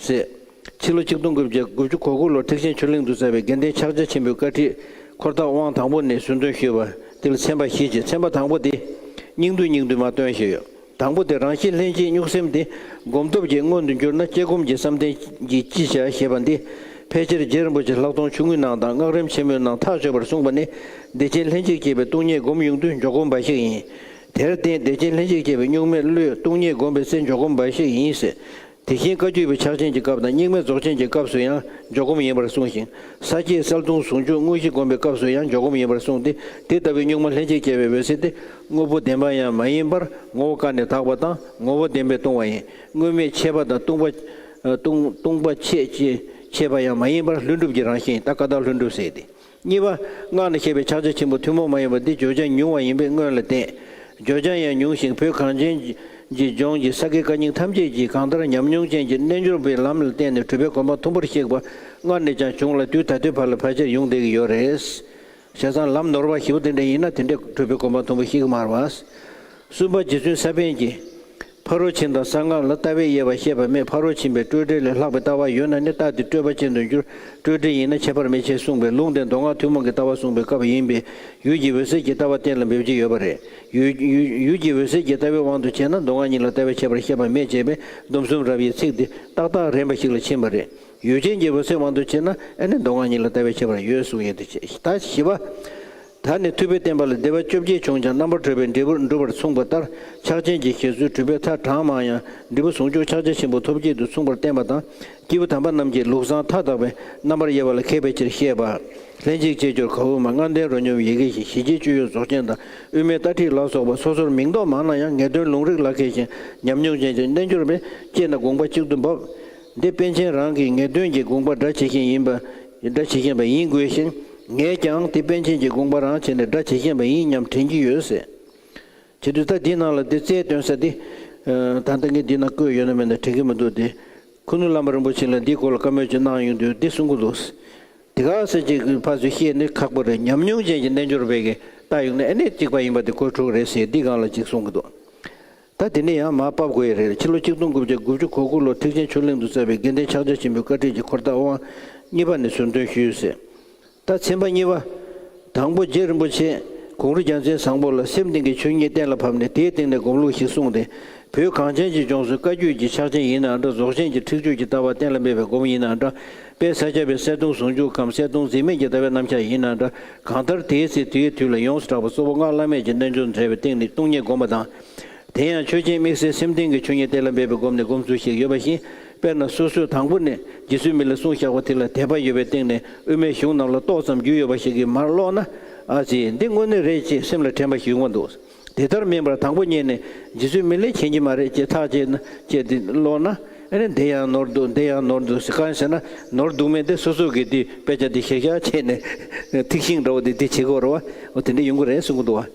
ཟེར། ཕྱི་ལོ་ཆིག་སྟོང་དགུ་བརྒྱ་དགུ་བཅུ་གོ་དགུ་ལོར་ཐེག་ཆེན་ཆོས་གླིང་དུ་གསལ་བའི་དགེ་ལྡན་ཕྱག་རྒྱ་ཆེན་པོའི་བཀའ་ཁྲིད་འཁོར་ཐག་དབང་དང་པོ་ནས་ཟུར་འདོན་ཞུས་པ་དེ་ལ་ཚན་པ་བཞི་བྱས། ཚན་པ་དང་པོ་དེ་སྙིང་བསྡུས་སྙིང་བསྡུས་མར་སྟོན་བཞིན་ཡོད། དང་པོ་དེ་རང་བཞིན་ལྷན་སྐྱེས་གཉུག་སེམས་དེ་སྒོམ་སྟོབས་ཀྱིས་མངོན་དུ་གྱུར་ན། སྐྱེ་སྒོམ་གྱི་བསམ་གཏན་གྱིས་ཅི་བྱ་ཞེས་པ་འདི་ཕལ་ཆེར་རྗེ་རིན་པོ་ཆེ་ལྷག་མཐོང་ཆོས་ངུའི་ནང་དང་སྔགས་རིམ་ཆེན་མོའི་ནང་ཐག་ཆོད་པར་གསུངས་པ་ནི། བདེ་ཆེན་ལྷན་ཅིག་སྐྱེས་པའི་སྟོང་ཉིད་སྒོམ་ཡོང་དུས་འཇོག་སྒོམ་འབའ་ཞིག་ཡིན། དེར་བརྟེན་བདེ་ཆེན་ལྷན་ཅིག་སྐྱེས་པའི་གཉུག་མའི་བློས་སྟོང་ཉིད་སྒོམ་པའི་ཚེ་འཇོག་སྒོམ་འབའ་ཞིག་ཡིན་ཟེར། དེ་བཞིན་བཀའ་བརྒྱུད་པའི་ཕྱག་ཆེན་གྱི་སྐབས་དང་རྙིང་མའི་རྫོགས་ཆེན་གྱི་སྐབས་སུ་ཡང་འཇོག་སྒོམ་ཡིན་པར་གསུངས་ཤིང་། ས་བཅད་གསལ་སྟོང་ཟུང་འཇུག་དངོས་གཞི་སྒོམ་པའི་སྐབས་སུ་ཡང་འཇོག་སྒོམ་ཡིན་པར་གསུངས་ཏེ། དེ་ལྟ་བུའི་གཉུག་མ་ལྷན་ཅིག་སྐྱེས་པའི་འོད་གསལ་དེ་དངོས་པོ་བདེན་པ་ཡང་མ་ཡིན་པར་ངོ་བོ་ཀ་ནས་དག་པ་དང་ངོ་བོ་བདེན་པས་སྟོང་བ་ཡིན། དངོས་མེད་ཆད་པ་དང་སྟོང་པ། སྟོང་སྟོང་པ་ཆད་ཅེས་ཆད་པ་ཡང་མ་ཡིན་པར་ལྷུན་གྲུབ་ཀྱི་རང་བཞིན་ཡིན། ད་ཀ་དག་ལྷུན་གྲུབ་ཟེར་ཏེ། གཉིས་པ། སྔགས་ནས་བཤད་པའི་ཕྱག་རྒྱ་ཆེན་པོ་ཐུན་མོང་མ་ཡིན་པ་འདི་བརྗོད་བྱ་ཉུང་བ་ཡིན་པས་སྔོན་ལ་བསྟན། བརྗོད་བྱ་ཡང་ཉུང་ཞིང་བོད་གངས་ཅན་གྱི་ལྗོངས་ཀྱི་ས་དགེ་བཀའ་རྙིང་ཐམས་ཅད་ཀྱིས་གང་ལྟར་ཉམས་མྱོང་ཅན་གྱི་རྣལ་འབྱོར་པའི་ལམ་ལ་བརྟེན་ནས་གྲུབ་པའི་གོ་འཕང་མཐོན་པོར་གཤེགས་པ་སྔར་ནས་ཀྱང་བྱུང་ལ། དུས་ད་ལྟའི་བར་ལ་ཕལ་ཆེར་ཡོང་བསྡད་ཀྱི་ཡོད་རེད། བྱས་ཙང་ལམ་ནོར་བ་ཞེ་པོ་དེ་འདྲ་ཡིན་ན་དེ་འདྲའི་གྲུབ་པའི་གོ་འཕང་མཐོན་པོ་གཤེགས་ཀྱི་མ་རེད་བ། གསུམ་པ། རྗེ་བཙུན་ས་པཎ་གྱིས། ཕ་རོལ་ཕྱིན་དང་གསང་སྔགས་ལ་ལྟ་བའི་དབྱེ་བ་བཤད་པ་མེད། ཕ་རོལ་ཕྱིན་པའི་སྤྲོས་བྲལ་ལས་ལྷག་པའི་ལྟ་བ་ཡོད་ན་ནི་རྟགས་དེ་སྤྲོས་པ་ཅན་དུ་འགྱུར། སྤྲོས་བྲལ་ཡིན་ན་ཁྱད་པར་མི་ཕྱེ་གསུངས་པའི་ལུང་དེ་མདོ་སྔགས་ཐུན་མོང་གི་ལྟ་བ་གསུངས་པའི་སྐབས་ཡིན་པས། ཡུལ་གྱི་འོད་གསལ་གྱི་ལྟ་བ་གཏན་ལ་འབེབས་ཀྱི་ཡོད་པ་རེད། ཡུལ་ཡུལ་ཡུལ་གྱི་འོད་གསལ་གྱི་ལྟ་བའི་དབང་དུ་བྱས་ན་མདོ་སྔགས་གཉིས་ལ་ལྟ་བའི་ཁྱད་པར་བཤད་པ་མེད་ཅེས་པའི་སྡོམ་གསུམ་རབ་དབྱེའི་ཚིག་དེ་ཏག་ཏག་རན་པ་ཞིག་ལ་ཕྱིན་པ་རེད། ཡུལ་ཅན་གྱི་འོད་གསལ་དབང་དུ་བྱས་ན་ཨ་ནི་མདོ་སྔགས་གཉིས་ལ་ལྟ་བའི་ཁྱད་པར་ཡོད་གསུངས་ཡོད་དེ། ད་བཞི་པ། ད་ནི་ཐུབ་པས་བསྟན་པ་ལ་བདེ་བ་བཅོ་བརྒྱད་བྱུང་ཀྱང་རྣམ་པར་གྲོལ་བའི་འབྲས་བུར་འགྲུབ་པར་གསུངས་པ་ལྟར། ཕྱག་ཆེན་གྱི་བཞེད་ཚུལ་སྒྲུབ་པའི་མཐའ་གྲངས་མང་ཡང་འབྲས་བུ་ཟུང་འཇུག་ཕྱག་རྒྱ་ཆེན་པོ་ཐོབ་བྱེད་དུ་གསུངས་པར་བསྟན་པ་དང་། སྐྱེས་བུ་དམ་པ་རྣམས་ཀྱི་ལུགས་བཟང་མཐའ་དག་པའི་རྣམ་པར་དབྱེ་བ་ལ་མཁས་པའི་ཕྱིར་བཤད་པ། ལྷན་ཅིག་སྐྱེས་སྦྱོར་ག་འོག་མ། ལྔ་ལྡན་རོ་སྙོམས་ཡི་གེ་བཞི། ཞི་བྱེད་སྤྱོད་ཡུལ་རྫོགས་ཆེན་དང་། དབུ་མའི་ལྟ་ཁྲིད་ལ་སོགས་པ་སོ་སོར་མིང་འདོགས་མང་ན་ཡང་ངེས་དོན་ལུང་རིགས་ལ་མཁས་ཤིང་ཉམས་མྱོང་ཅན་གྱི་རྣལ་འབྱོར་པས་དཔྱད་ན་དགོངས་པ་གཅིག་ཏུ་འབབ། འདི་པཎ་ཆེན་རང་གི་ངེས་དོན་གྱི་དགོངས་པ་སྒྲ་ཇི་བཞིན་ཡིན་པ། སྒྲ་ཇི་བཞིན་པ་ཡིན་དགོས་ཤིང་། ངས་ཀྱང་དེ་པཎ་ཆེན་གྱི་དགོངས་པ་རང་བྱས་ནས་སྒྲ་ཇི་བཞིན་པ་ཡིན་སྙམ་དྲན་གྱི་ཡོད་ཟེར། བྱེད་དུས་ད་འདི་ནང་ལ་འདི་རྩལ་སྟོན་ས་འདི། ད་ལྟ་ངས་འདི་ན་བཀོད་ཡོད་ན་མེད་ན་དྲན་གྱི་མི་འདུག་སྟེ། ཁུ་ནུ་བླ་མ་རིན་པོ་ཆེ་ལ་འདིའི་སྐོར་ལ་བཀའ་མོལ་ཅིག་གནང་ཡོང་དུས་འདི་གསུང་གི་འདུག། དེ་ག་ས་ཅིག་ཕར་ཚུར་བཤད་ནི་ཁག་པོ་རེད། ཉམས་མྱོང་ཅན་གྱི་རྣལ་འབྱོར་པས་ཀྱི་ལྟ་ཡོང་ན་ཨ་ནི་གཅིག་པ་ཡིན་པ་དེ་གོ་འཕྲོད་རེད་ཟེར་འདི་སྒང་ལ་ཅིག་གསུང་གི་འདུག། ད་དེ་ནས་ཡང་མར་ཕབ་དགོས་ཡ་རེད། ཕྱི་ལོ་ཆིག་སྟོང་དགུ་བརྒྱ་དགུ་བཅུ་གོ་དགུ་ལོར་ཐེག་ཆེན་ཆོས་གླིང་དུ་བསྩལ་བའི་དགེ་ལྡན་ཕྱག་རྒྱ་ཆེན་པོའི་བཀའ་ཁྲིད་ཀྱི་འཁོར་ཐག་དབང་གཉིས་པ་ནས་ཟུར་འདོན་ཞུས་ཟེར། ད་ཚན་པ་གཉིས་པ། དང་པོ་རྗེ་རིན་པོ་ཆེས་གུང་རུ་རྒྱལ་མཚན་བཟང་པོ་ལ་སེམས་གཏིང་གི་ཆོས་ཉིད་གཏན་ལ་ཕབ་ནས་དེའི་སྟེང་ནས་སྒོམ་ལུགས་ཤིག་གསུངས་ཏེ། བོད་གངས་ཅན་གྱི་ལྗོངས་སུ་བཀའ་བརྒྱུད་ཀྱི་ཕྱག་ཆེན་ཡིན་ནའང་འདྲ། རྫོགས་ཆེན་གྱི་ཁྲིད་སྤྱོད་ཀྱི་ལྟ་བ་གཏན་ལ་འབེབས་པའི་སྒོམ་ཡིན་ནའང་འདྲ། དཔལ་ས་སྐྱ་པའི་གསལ་སྟོང་ཟུང་འཇུག་གམ་གསལ་སྟོང་འཛིན་མེད་ཀྱི་ལྟ་བའི་རྣམ་གཞག་ཡིན་ནའང་འདྲ། གང་ལྟར་དེའི་ཚེ་དེའི་དུས་ལ་ཡོངས་སུ་གྲགས་པ་གཙོ་བོ་སྔགས་བླ་མེད་ཀྱི་རྣལ་འབྱོར་འབྲེལ་བའི་སྟེང་ནས་སྟོང་ཉིད་སྒོམ་པ་དང་། དེ་ཡང་ཆོས་ཅན་དམིགས་བསལ་སེམས་གཏིང་གི་ཆོས་ཉིད་གཏན་ལ་འབེབས་པའི་སྒོམ་ནས་སྒོམ་ཚུལ་ཞིག་ཡོད་པ་བཞིན། དཔེར་ན་སོ་སོས་དང་པོ་ནས་རྗེ་བཙུན་མི་ལའི་གསུང་བཞག་པ་དེ་ལ་དད་པ་ཡོད་པའི་སྟེང་ནས་དབུ་མའི་གཞུང་རྣམས་ལ་ཏོག་ཙམ་རྒྱུས་ཡོད་པ་ཞིག་གིས་མར་ཀློག་ན། ཨ་ཙི་འདི་དངོས་གནས་རེད་ཅེས་སེམས་ལ་དྲན་པ་ཞིག་ཡོང་བ་འདུག། དེ་ལྟར་མིན་པར་དང་པོ་ཉིད་ནས་རྗེ་བཙུན་མི་ལས་མཁྱེན་གྱི་མ་རེད་ཅེས་ཐག་བཅད་ན་བཅད་དེ་ཀློག་ན། ཨ་ནི་འདི་ཡང་ནོར་འདུག། འདི་ཡང་ནོར་འདུག་ཟེར། གང་ཟེར་ན་ནོར་འདུག་མེད་དེ་སོ་སོ་གིས་དེ་དཔེ་ཆ་དེ་ཤེས་བྱ་བྱས་ནས་ཐིག་ཤིང་འདྲ་བོ་དེ་དེ་བྱེད་དགོས་རེད་བ། འོ་དེ་འདྲ་ཡོང་གི་རེད་གསུང་གི་འདུག་བ།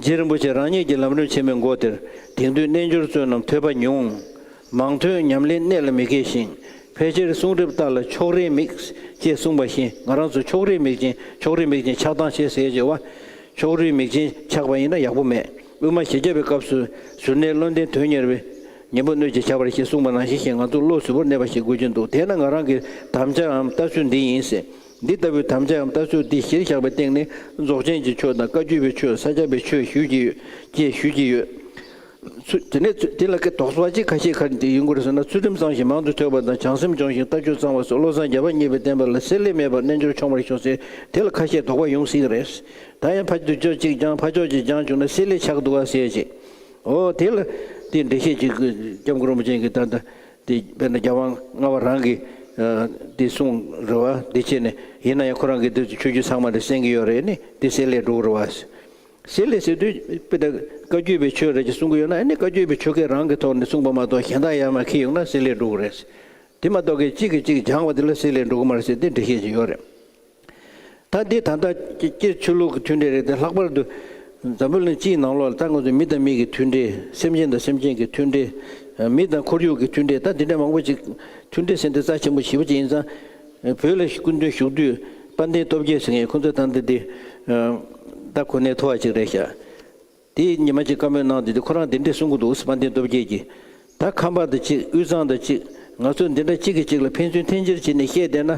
རྗེ་རིན་པོ་ཆེ་རང་ཉིད་ཀྱི་ལམ་རིམ་ཆེན་མོའི་མགོ་དེར། དེང་དུས་རྣལ་འབྱོར་བཙོན་རྣམས་ཐོས་པ་ཉུང་། མང་ཐོས་ཉམས་ལེན་གནད་ལ་མི་འཁེལ་ཞིང་། ཕལ་ཆེར་གསུང་རབ་ལྟ་ལ་ཕྱོགས་རིས་དམིགས། ཅེས་གསུངས་པ་བཞིན་ང་རང་ཚོ་ཕྱོགས་རིས་དམིགས་ཅན་ཕྱོགས་རིས་དམིགས་ཅན་ཆགས་སྡང་ཆེ་ཟེར་བྱས་བ། ཕྱོགས་རིས་དམིགས་ཅན་ཆགས་པ་ཡིན་ན་ཡག་པོ་མེད། དབུ་མ་བཞི་བརྒྱ་པའི་སྐབས་སུ་གཟུར་གནས་བློ་ལྡན་དོན་གཉེར་བས། ཉན་པོ་སྣོད་ཀྱི་བྱ་བར་ཞེས་གསུངས་པ་ནང་བཞིན་ཞིག་ང་ཚོ་བློ་གཟུ་བོར་གནས་པ་ཞིག་དགོས་ཀྱིན་འདུག། དེས་ན་ང་རང་གི་དམ་བཅའམ་ལྟ་ཚུལ་འདི་ཡིན་ཟེར། འདི་ལྟ་བུའི་དམ་བཅའམ་ལྟ་ཚུལ་འདི་གཞིར་བཞག་པའི་སྟེང་ནས་རྫོགས་ཆེན་གྱི་ཆོས་དང་བཀའ་བརྒྱུད་པའི་ཆོས་ས་སྐྱ་པའི་ཆོས་ཞུ་གི་ཡོད་ཅེས་ཞུ་གི་ཡོད། ཚུ་དེ་ནས་ཚུ་དེ་ལ་ཀྱི་དོགས་པ་ཅིག་ཁ་ཤས་ཁ་འདི་ཡོང་གི་རེད་ཟེར་ན། ཚུལ་ཁྲིམས་གཙང་ཞིང་མང་དུ་ཐོས་པ་དང་བྱང་སེམས་སྦྱོང་ཞིང་ལྟ་སྤྱོད་གཙང་བ་སོགས་བློ་བཟང་རྒྱལ་བ་གཉིས་པའི་བསྟན་པ་ལ་བསྲེ་ལྷད་མེད་པར་རྣལ་འབྱོར་མཆོང་བར་ཤོག་ཟེར། དེ་ལ་ཁ་ཤས་དོགས་པ་ཡོང་སྲིད་ཀྱི་རེད། ད་ཡང་ཕ་ཕྱོགས་གཅིག་སྦྱང་ཕ་ཕྱོགས་གཅིག་སྦྱང་བྱུང་ན་བསྲེ་ལྷད་ཆགས་འདུག་ག་ཟེར་ཅིག། འོ་དེ་ལ་དེ་འགྲེལ་བཤད་ཅིག་སྐྱབས་མགོན་རིན་པོ་ཆེ་གིས་ད་ལྟ་དེ་དཔེར་ན་རྒྱལ་དབང་ལྔ་པ་རང་གིས་དེ་གསུངས་རེད་བ། དེ་བྱས་ནས་ཡིན་ན་ཡང་ཁོ་རང་གིས་དེ་ཆོས་བརྒྱུད་ཚང་མ་ལ་གསན་གྱི་ཡོད་རེད། ནི་དེ་བསྲེ་ལྷད་འགྲོ་གི་རེད་བ། བསྲེ་ལྷད་ཟེར་དུས་དཔེར་ན་བཀའ་བརྒྱུད་པའི་ཆོས་རེད་ཅེས་གསུང་གི་ཡོད་ན། ཨ་ནི་བཀའ་བརྒྱུད་པའི་ཆོས་སྐད་རང་གི་ཐོག་ནས་གསུངས་པ་མ་གཏོགས་གཞན་དག་ཡར་མར་འཁྱེར་ཡོང་ན་བསྲེ་ལྷད་འགྲོ་གི་རེད། དེ་མ་གཏོགས་ཀྱི་གཅིག་གིས་གཅིག་སྦྱངས་པ་དེ་ལ་བསྲེ་ལྷད་འགྲོ་གི་མ་རེད་ཟེར་དེ་འགྲེལ་བཤད་ཅིག་ཡོད་རེད། ད་འདི་ད་ལྟ་སྤྱིར་ཆོས་ལུགས་ཀྱི་མཐུན་འབྲེལ་རེད་དེ། ལྷག་པར་དུ་འཛམ་བུ་གླིང་སྤྱིའི་ནང་ལོགས་ལ་ད་ང་ཚོ་མི་དང་མི་གི་མཐུན་འབྲེལ། སེམས་ཅན་དང་སེམས་ཅན་གྱི་མཐུན་འབྲེལ། མི་དང་ཁོར་ཡུག་གི་མཐུན་འབྲེལ། ད་འདི་འདྲ་མང་པོ་ཅིག་མཐུན་འབྲེལ་ཟེར་འདི་རྩ་ཆེན་པོ་ཞེ་པོ་ཅིག་ཡིན་ཙང་། བོད་ལ་སྐུ་མདུན་བཞུགས་དུས་དཔལ་ལྡན་སྟོབས་རྒྱས་ཟེར་མཁན་ཁོང་ཚོ་ད་འདི་འདི་ད་གོ་གནས་མཐོ་བ་ཅིག་རེད་ཤག། དེ་ཉི་མ་གཅིག་བཀའ་མོལ་གནང་དུས་དེ་ཁོ་རང་དེ་འདྲས་གསུང་གི་འདུག། དཔལ་ལྡན་སྟོབས་རྒྱས་ཀྱིས། ད་ཁམས་པ་དང་གཅིག། དབུས་གཙང་དང་གཅིག། ང་ཚོ་འདི་འདྲ་གཅིག་གིས་གཅིག་ལ་ཕན་ཚུན་འཐེན་འཁྱེར་བྱས་ནས་བཤད་བསྡད་ན།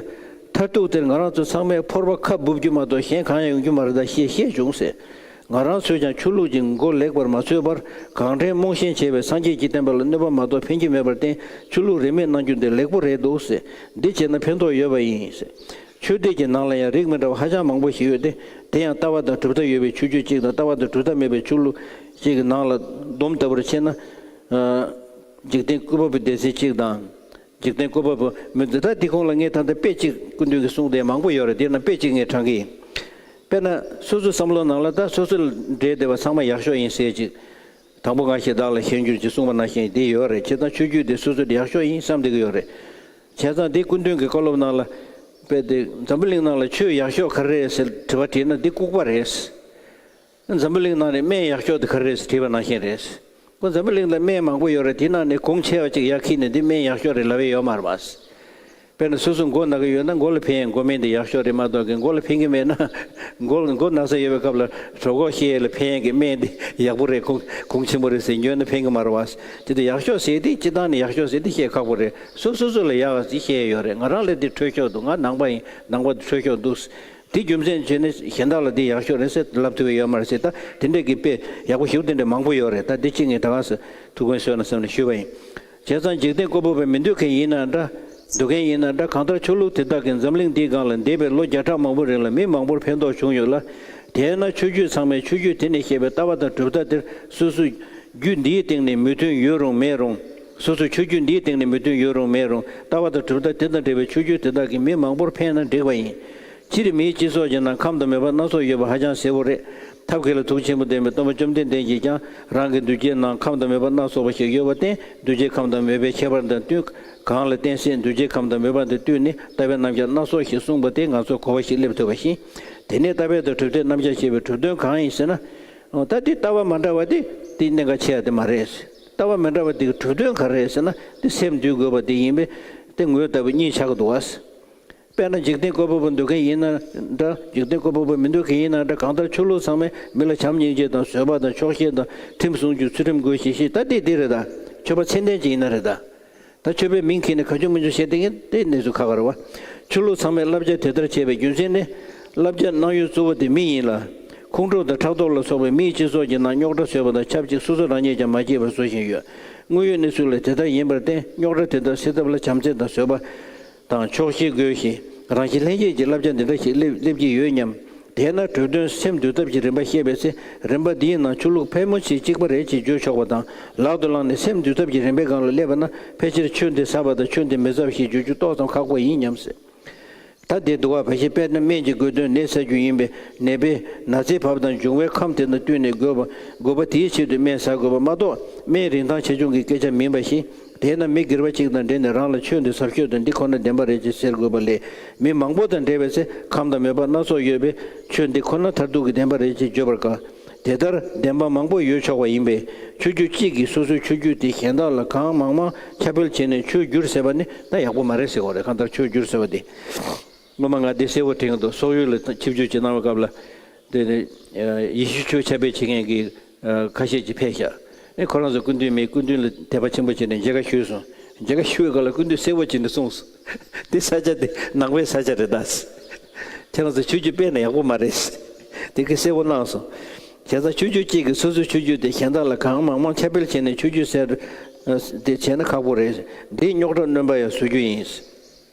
མཐར་ཐུག་དེར་ང་རང་ཚོ་ཚང་མས་ཕོར་པ་ཁ་སྦུབ་རྒྱུ་མ་གཏོགས་གཞན་གང་ཡང་ཡོང་རྒྱུ་མ་རེད་ད་ཞེས་བཤད་བྱུང་ཟེར། ང་རང་ཚོས་ཀྱང་ཆོས་ལུགས་ཀྱི་མགོ་ལེགས་པར་མ་ཚོས་པར་གང་དྲན་རྨོངས་ཞེན་བྱས་པས་སངས་རྒྱས་ཀྱི་བསྟན་པ་ལ་གནོད་པ་མ་གཏོགས་ཕན་གྱི་མེད་པར་བརྟེན། ཆོས་ལུགས་རིས་མེད་གནང་རྒྱུ་འདི་ལེགས་པོ་རེད་འདུག་ཟེར། འདི་བྱས་ན་ཕན་ཐོགས་ཡོད་པ་ཡིན་ཟེར། ཆོས་སྡེ་གྱི་ནང་ལ་ཡང་རིགས་མི་འདྲ་བ་ཧ་ཅང་མང་པོ་ཞིག་ཡོད་དེ། དེ་ཡང་ལྟ་བ་དང་གྲུབ་མཐའ་ཡོད་པའི་ཆོས་བརྒྱུད་གཅིག་དང་ལྟ་བ་དང་གྲུབ་མཐའ་མེད་པའི་ཆོས་ལུགས་གཅིག་གི་ནང་ལ་སྡོམ་ལྟ་བུར་ཕྱེ་ན། ཨ། འཇིག་རྟེན་བཀོད་པ་པོའི་སྡེ་ཚན་གཅིག་དང་། འཇིག་རྟེན་བཀོད་པ་པོ་མི་འདི་ད་འདི་གོང་ལ་ངས་ད་ལྟ་དཔེ་གཅིག་སྐུ་མདུན་གྱིས་གསུངས་ཏེ་མང་པོ་ཡོད་རེད། དེ་ན་དཔེ་གཅིག་ངས་དྲངས་ཀྱི་ཡིན། དཔེར་ན་སོ་སོའི་བསམ་བློ་ནང་ལ་ད་སོ་སོ་ལ་འབྲེལ་བསྡད་པ་ཚང་མ་ཡག་ཤོས་ཡིན་ཟེར་ཅིག། དང་པོ་ང་ཞེ་དག་ལ་ཞེན་གྱུར་ཅེས་གསུངས་པ་ནང་བཞིན་དེ་ཡོད་རེད། བྱས་ཙང་ཆོས་བརྒྱུད་དེ་སོ་སོ་དེ་ཡག་ཤོས་ཡིན་བསམ་བསྡད་ཀྱི་ཡོད་རེད། བྱས་ཙང་དེ་སྐུ་མདུན་གྱི་བཀའ་སློབ་ནང་ལ་དཔེ་དེ་འཛམ་བུ་གླིང་ནང་ལ་ཆོས་ཡག་ཤོས་ག་རེ་རེད་ཟེར་དྲི་བ་དྲིས་ན་འདི་ལྐུགས་པ་རེད། འཛམ་བུ་གླིང་ནང་ནས་སྨན་ཡག་ཤོས་དེ་ག་རེ་རེད་ཟེར་དྲིས་པ་ནང་བཞིན་རེད། ཁོ་འཛམ་བུ་གླིང་ལ་སྨན་མང་པོ་ཡོད་རེད། དེ་ནང་ནས་གོང་ཆེ་བ་ཅིག་ཡར་འཁྱེར་ནས་འདི་སྨན་ཡག་ཤོས་རེད་ལབ་ཡས་ཡོད་མ་རེད་པ། དཔེར་ན་སོ་སོ་མགོ་ན་གི་ཡོད་ན་མགོ་ལ་ཕན་ཡས་མགོ་སྨན་དེ་ཡག་ཤོས་རེད་མ་གཏོགས་ཀྱི་མགོ་ལ་ཕན་གྱི་མེད་ན། མགོ་མགོ་ན་ཚ་ཡོད་པའི་སྐབས་ལ་གྲོད་ཁོག་བཤལ་ཡས་ལ་ཕན་ཡས་ཀྱི་སྨན་དེ་ཡག་པོ་རེད། གོང་གོང་ཆེན་པོ་རེད་ཟེར་ཉོས་ན་ཕན་གྱི་མ་རེད་པ། དེ་དུས་ཡག་ཤོས་ཟེར་དེ་སྤྱིར་བཏང་ནས་ཡག་ཤོས་ཟེར་དེ་བཤད་ཁག་པོ་རེད། སོ་སོ་སོ་ལ་ཡག་ཟེར་བཤད་ཡས་ཡོད་རེད། ང་རང་ལ་དེ་འཕྲོད་ཤོས་འདུག། ང་ནང་པ་ཡིན། ནང་པ་དེ་འཕྲོད་ཤོས་འདུག། དེ་རྒྱུ་མཚན་བྱས་ནས་གཞན་དག་ལ་འདི་ཡག་ཤོས་རེད་ཟེར་ལབ་ཐུབ་ཡོད་མ་རེད་ཟེར། ད་དེ་འདྲས་ཀྱི་དཔེ་ཡག་པོ་ཞེ་པོ་དེ་འདྲས་མང་པོ་ཡོད་རེད། ད་འདི་གཅིག་ངས་ད་ག་ས་ཐུགས་ཕན་གསོས་ན་བསམ་ནས་ཞུས་པ་ཡིན། བྱས་ཙང་འཇིག་རྟེན་བཀོད་པ་པོས་མི་འདོད་མཁན་ཡིན་ན་འདྲ། འདོད་མཁན་ཡིན་ན་འདྲ། གང་ལྟར་ཆོས་ལུགས་དེ་དག་གིས་འཛམ་གླིང་འདིའི་སྒང་ལ་འདས་པའི་ལོ་བརྒྱ་ཕྲག་མང་པོའི་རིང་ལ་མི་མང་པོར་ཕན་ཐོགས་བྱུང་ཡོད་ལ། དེས་ན་ཆོས་བརྒྱུད་ཚང་མས་ཆོས་བརྒྱུད་དེ་ནས་བཤད་པའི་ལྟ་བ་དང་གྲུབ་མཐའ་དེར་སོ་སོའི་རྒྱུད་འདིའི་སྟེང་ནས་མོས་མཐུན་ཡོད་རུང་མེད་རུང་། སོ་སོའི་ཆོས་བརྒྱུད་འདིའི་སྟེང་ནས་མོས་མཐུན་ཡོད་རུང་མེད་རུང་། ལྟ་བ་དང་གྲུབ་མཐའ་དེ་དང་འབྲེལ་བའི་ཆོས་བརྒྱུད་དེ་དག་གིས་མི་མང་པོར་ཕན་ན་འགྲིག་པ་ཡིན། སྤྱིར་མིའི་སྤྱི་ཚོགས་ཀྱི་ནང་ཁམས་དང་མོས་པ་སྣ་ཚོགས་ཡོད་པ་ཧ་ཅང་གསལ་པོ་རེད། ཐབས་མཁས་ལ་ཐུགས་ཆེན་པོ་ལྡན་པའི་སྟོན་པ་བཅོམ་ལྡན་འདས་ཀྱིས་ཀྱང་རང་གི་གདུལ་བྱའི་ནང་ཁམས་དང་མོས་པ་སྣ་ཚོགས་པ་ཞིག་ཡོད་པར་བརྟེན། གདུལ་བྱའི་ཁམས་དང་མོས་པའི་ཁྱད་པར་དང་བསྟུན། གང་ལ་བརྟེན་སའི་གདུལ་བྱའི་ཁམས་དང་མོས་པ་དང་བསྟུན་ནས་ལྟ་བའི་རྣམ་གཞག་སྣ་ཚོགས་ཤིག་གསུངས་པ་དེ་ང་ཚོར་གོ་བ་ཞིག་སླེབས་ཐུབ་པ་ཞིག་དེ་ནས་ལྟ་བའི་དང་གྲུབ་མཐའི་རྣམ་གཞག་ཅེས་པའི་གྲུབ་དོན་གང་ཡིན་ཟེར་ན། ད་དེ་ལྟ་བ་མ་འདྲ་བ་དེ་དེ་གནད་འགག་ཆེ་ཡ་དེ་མ་རེད། ལྟ་བ་མི་འདྲ་བ་དེ་གི་གྲུབ་དོན་ག་རེ་རེད་ཟེར་ན། དེ་སེམས་འདུལ་དགོས་པ་དེ་ཡིན་པས། དེ་ངོས་ལྟ་བུ་གཉིས་ཆགས་འདུག་བ། དཔེར་ན་འཇིག་རྟེན་བཀོད་པ་པོ་འདོད་མཁན་ཡིན་ན་འདྲ། འཇིག་རྟེན་བཀོད་པ་པོ་མི་འདོད་མཁན་ཡིན་ན་འདྲ། གང་ལྟར་ཆོས་ལུགས་ཚང་མས་མི་ལ་བྱམས་སྙིང་རྗེ་དང་བཟོད་པ་དང་ཆོག་ཤེས་དང་ཁྲིམས་སྲུང་རྒྱུ་ཚུལ་ཁྲིམས་དགོས་ཞེས་བཤད། ད་དེ་དེ་རེད་ད། ཆོས་པ་ཚད་ལྡན་ཅིག་ཡིན་ན་རེད་ད། ད་ཆོས་པའི་མིང་ཁྱེར་ནས་ག་ཆུང་མི་ཆུང་བཤད་བསྡད་མཁན་དེ་གནས་ཚུལ་ཁག་ཁག་རེད་བ། ཆོས་ལུགས་ཚང་མས་བསླབ་བྱ་དེ་ལྟར་བྱས་པའི་རྒྱུ་མཚན་ནི། བསླབ་བྱ་གནང་ཡུལ་གཙོ་བོ་དེ་མི་ཡིན་ལ། ཁོང་ཁྲོ་དང་ཕྲག་དོག་ལ་སོགས་པའི་མིའི་སྤྱི་ཚོགས་ཀྱི་ནང་རྙོག་དྲ་བཟོས་པ་དང་ཆབས་ཅིག་སོ་སོ་རང་ཉིད་ཀྱང་མ་སྐྱིད་པར་བཟོ་བཞིན་ཡོད། དངོས་ཡོད་གནས་ཚུལ་ལ་དེ་ལྟར་ཡིན་པར་བརྟེན། རྙོག་དྲ་དེ་དག་སེལ་ཐབས་ལ་བྱམས་བརྩེ་དང་བཟོད་པ་དང་ཆོག་ཤེས་དགོས་ཤིང་། རང་བཞིན་ལྷན་སྐྱེས་ཀྱི་བསླབ་བྱ་འདི་འདྲ་ཞིག་སླེབས་སླེབས་ཀྱི་ཡོད་སྙམ། དེས་ན་གྲོས་དོན་སེམས་འདུལ་ཐབས་ཀྱི་རིམ་པ་བཤད་པའི་ཚེ། རིམ་པ་འདིའི་ནང་ཆོས་ལུགས་ཕལ་མོ་ཆེ་གཅིག་པ་རེད་ཅེས་བརྗོད་ཆོག་པ་དང་། ལག་ཏུ་བླངས་ནས་སེམས་འདུལ་ཐབས་ཀྱི་རིམ་པའི་སྒང་ལ་སླེབས་པ་ན། ཕལ་ཆེར་ཆོས་འདི་ཟབ་པ་དང་ཆོས་འདི་མི་ཟབ་ཞེས་བརྗོད་རྒྱུ་ཏོག་ཙམ་ཁག་པོ་ཡིན་སྙམ་ཟེར། ད་དེ་འདུག་བ། ཕལ་ཆེར་དཔེར་ན་སྨན་གྱི་དགོས་དོན་ནད་སེལ་རྒྱུ་ཡིན་པས། ནད་པས་ན་ཚའི་བབ་དང་འབྱུང་བའི་ཁམས་དེ་དང་བསྟུན་ནས་དགོས་པ། དགོས་པ་དེའི་ཆེད་དུ་སྨན་ཟ་དགོས་པ་མ་གཏོགས། སྨན་རིན་ཐང་ཆེ་ཆུང་གི་སྐད་ཆ་མིན་པ་ཞིག་དེས་ན་མི་སྒེར་པ་གཅིག་དང་འབྲེལ་ནས་རང་ལ་ཆོས་འདི་ཟབ་ཤོས་དང་འདི་ཁོ་ན་བདེན་པ་རེད་ཅེས་ཟེར་དགོས་པ་ལས། མི་མང་པོ་དང་འབྲེལ་བའི་ཚེ་ཁམས་དང་མོས་པ་སྣ་ཚོགས་ཡོད་པས། ཆོས་འདི་ཁོ་ན་མཐར་ཐུག་གི་བདེན་པ་རེད་ཅེས་བརྗོད་པར་དཀའ། དེ་ལྟར་བདེན་པ་མང་པོ་ཡོད་ཆོག་པ་ཡིན་པས། ཆོས་བརྒྱུད་གཅིག་གིས་སོ་སོའི་ཆོས་བརྒྱུད་དེ་གཞན་དག་ལ་གང་མང་མང་ཁྱབ་སྤེལ་བྱས་ནས་ཆོས་བསྒྱུར་ཟེར་བ་ནི་ད་ཡག་པོ་མ་རེད་ཟེར་བ་རེད། གང་ལྟར་ཆོས་བསྒྱུར་ཟེར་བ་དེ། སྔོན་མ་ང་འདི་གསལ་བོ་དྲན་གྱི་འདུག་སོག་ཡུལ་ལ་ཆིབས་བསྒྱུར་ཅིག་གནང་བའི་སྐབས་ལ། དེ་ནས་ཡེ་ཤུ་ཆོས་ཁྱབ་སྤེལ་བྱེད་མཁན་གྱི་ཁ་ཤས་ཀྱིས་ཕེབས་ཤག་ཨེ་ཁོ་རང་ཚོ་སྐུ་མདུན་མེད། སྐུ་མདུན་ལ་དད་པ་ཆེན་པོ་བྱས་ནས་མཇལ་ཁ་ཞུས་སོང་། མཇལ་ཁ་ཞུ་བའི་སྐབས་ལ་སྐུ་མདུན་གསལ་བོ་བྱས་ནས་གསུངས་སོང་། འདི་ས་ཆ་འདི་ནང་པའི་ས་ཆ་རེད་ད། ཁྱེད་རང་ཚོ་ཆོས་བརྒྱུད་སྤེལ་ན་ཡག་པོ་མ་རེད། དེ་གི་གསལ་བོ་གནང་སོང་། བྱས་ཙང་ཆོས་བརྒྱུད་གཅིག་གིས་སོ་སོའི་ཆོས་བརྒྱུད་དེ་གཞན་དག་ལ་གང་མང་མང་ཁྱབ་སྤེལ་བྱས་ནས་ཆོས་བརྒྱུད་ཟེར་དེ་བྱས་ན་ཁག་པོ་རེད། འདིས་རྙོག་དྲ་སྣོན་པ་ཡང་བཟོ་རྒྱུ་ཡིན།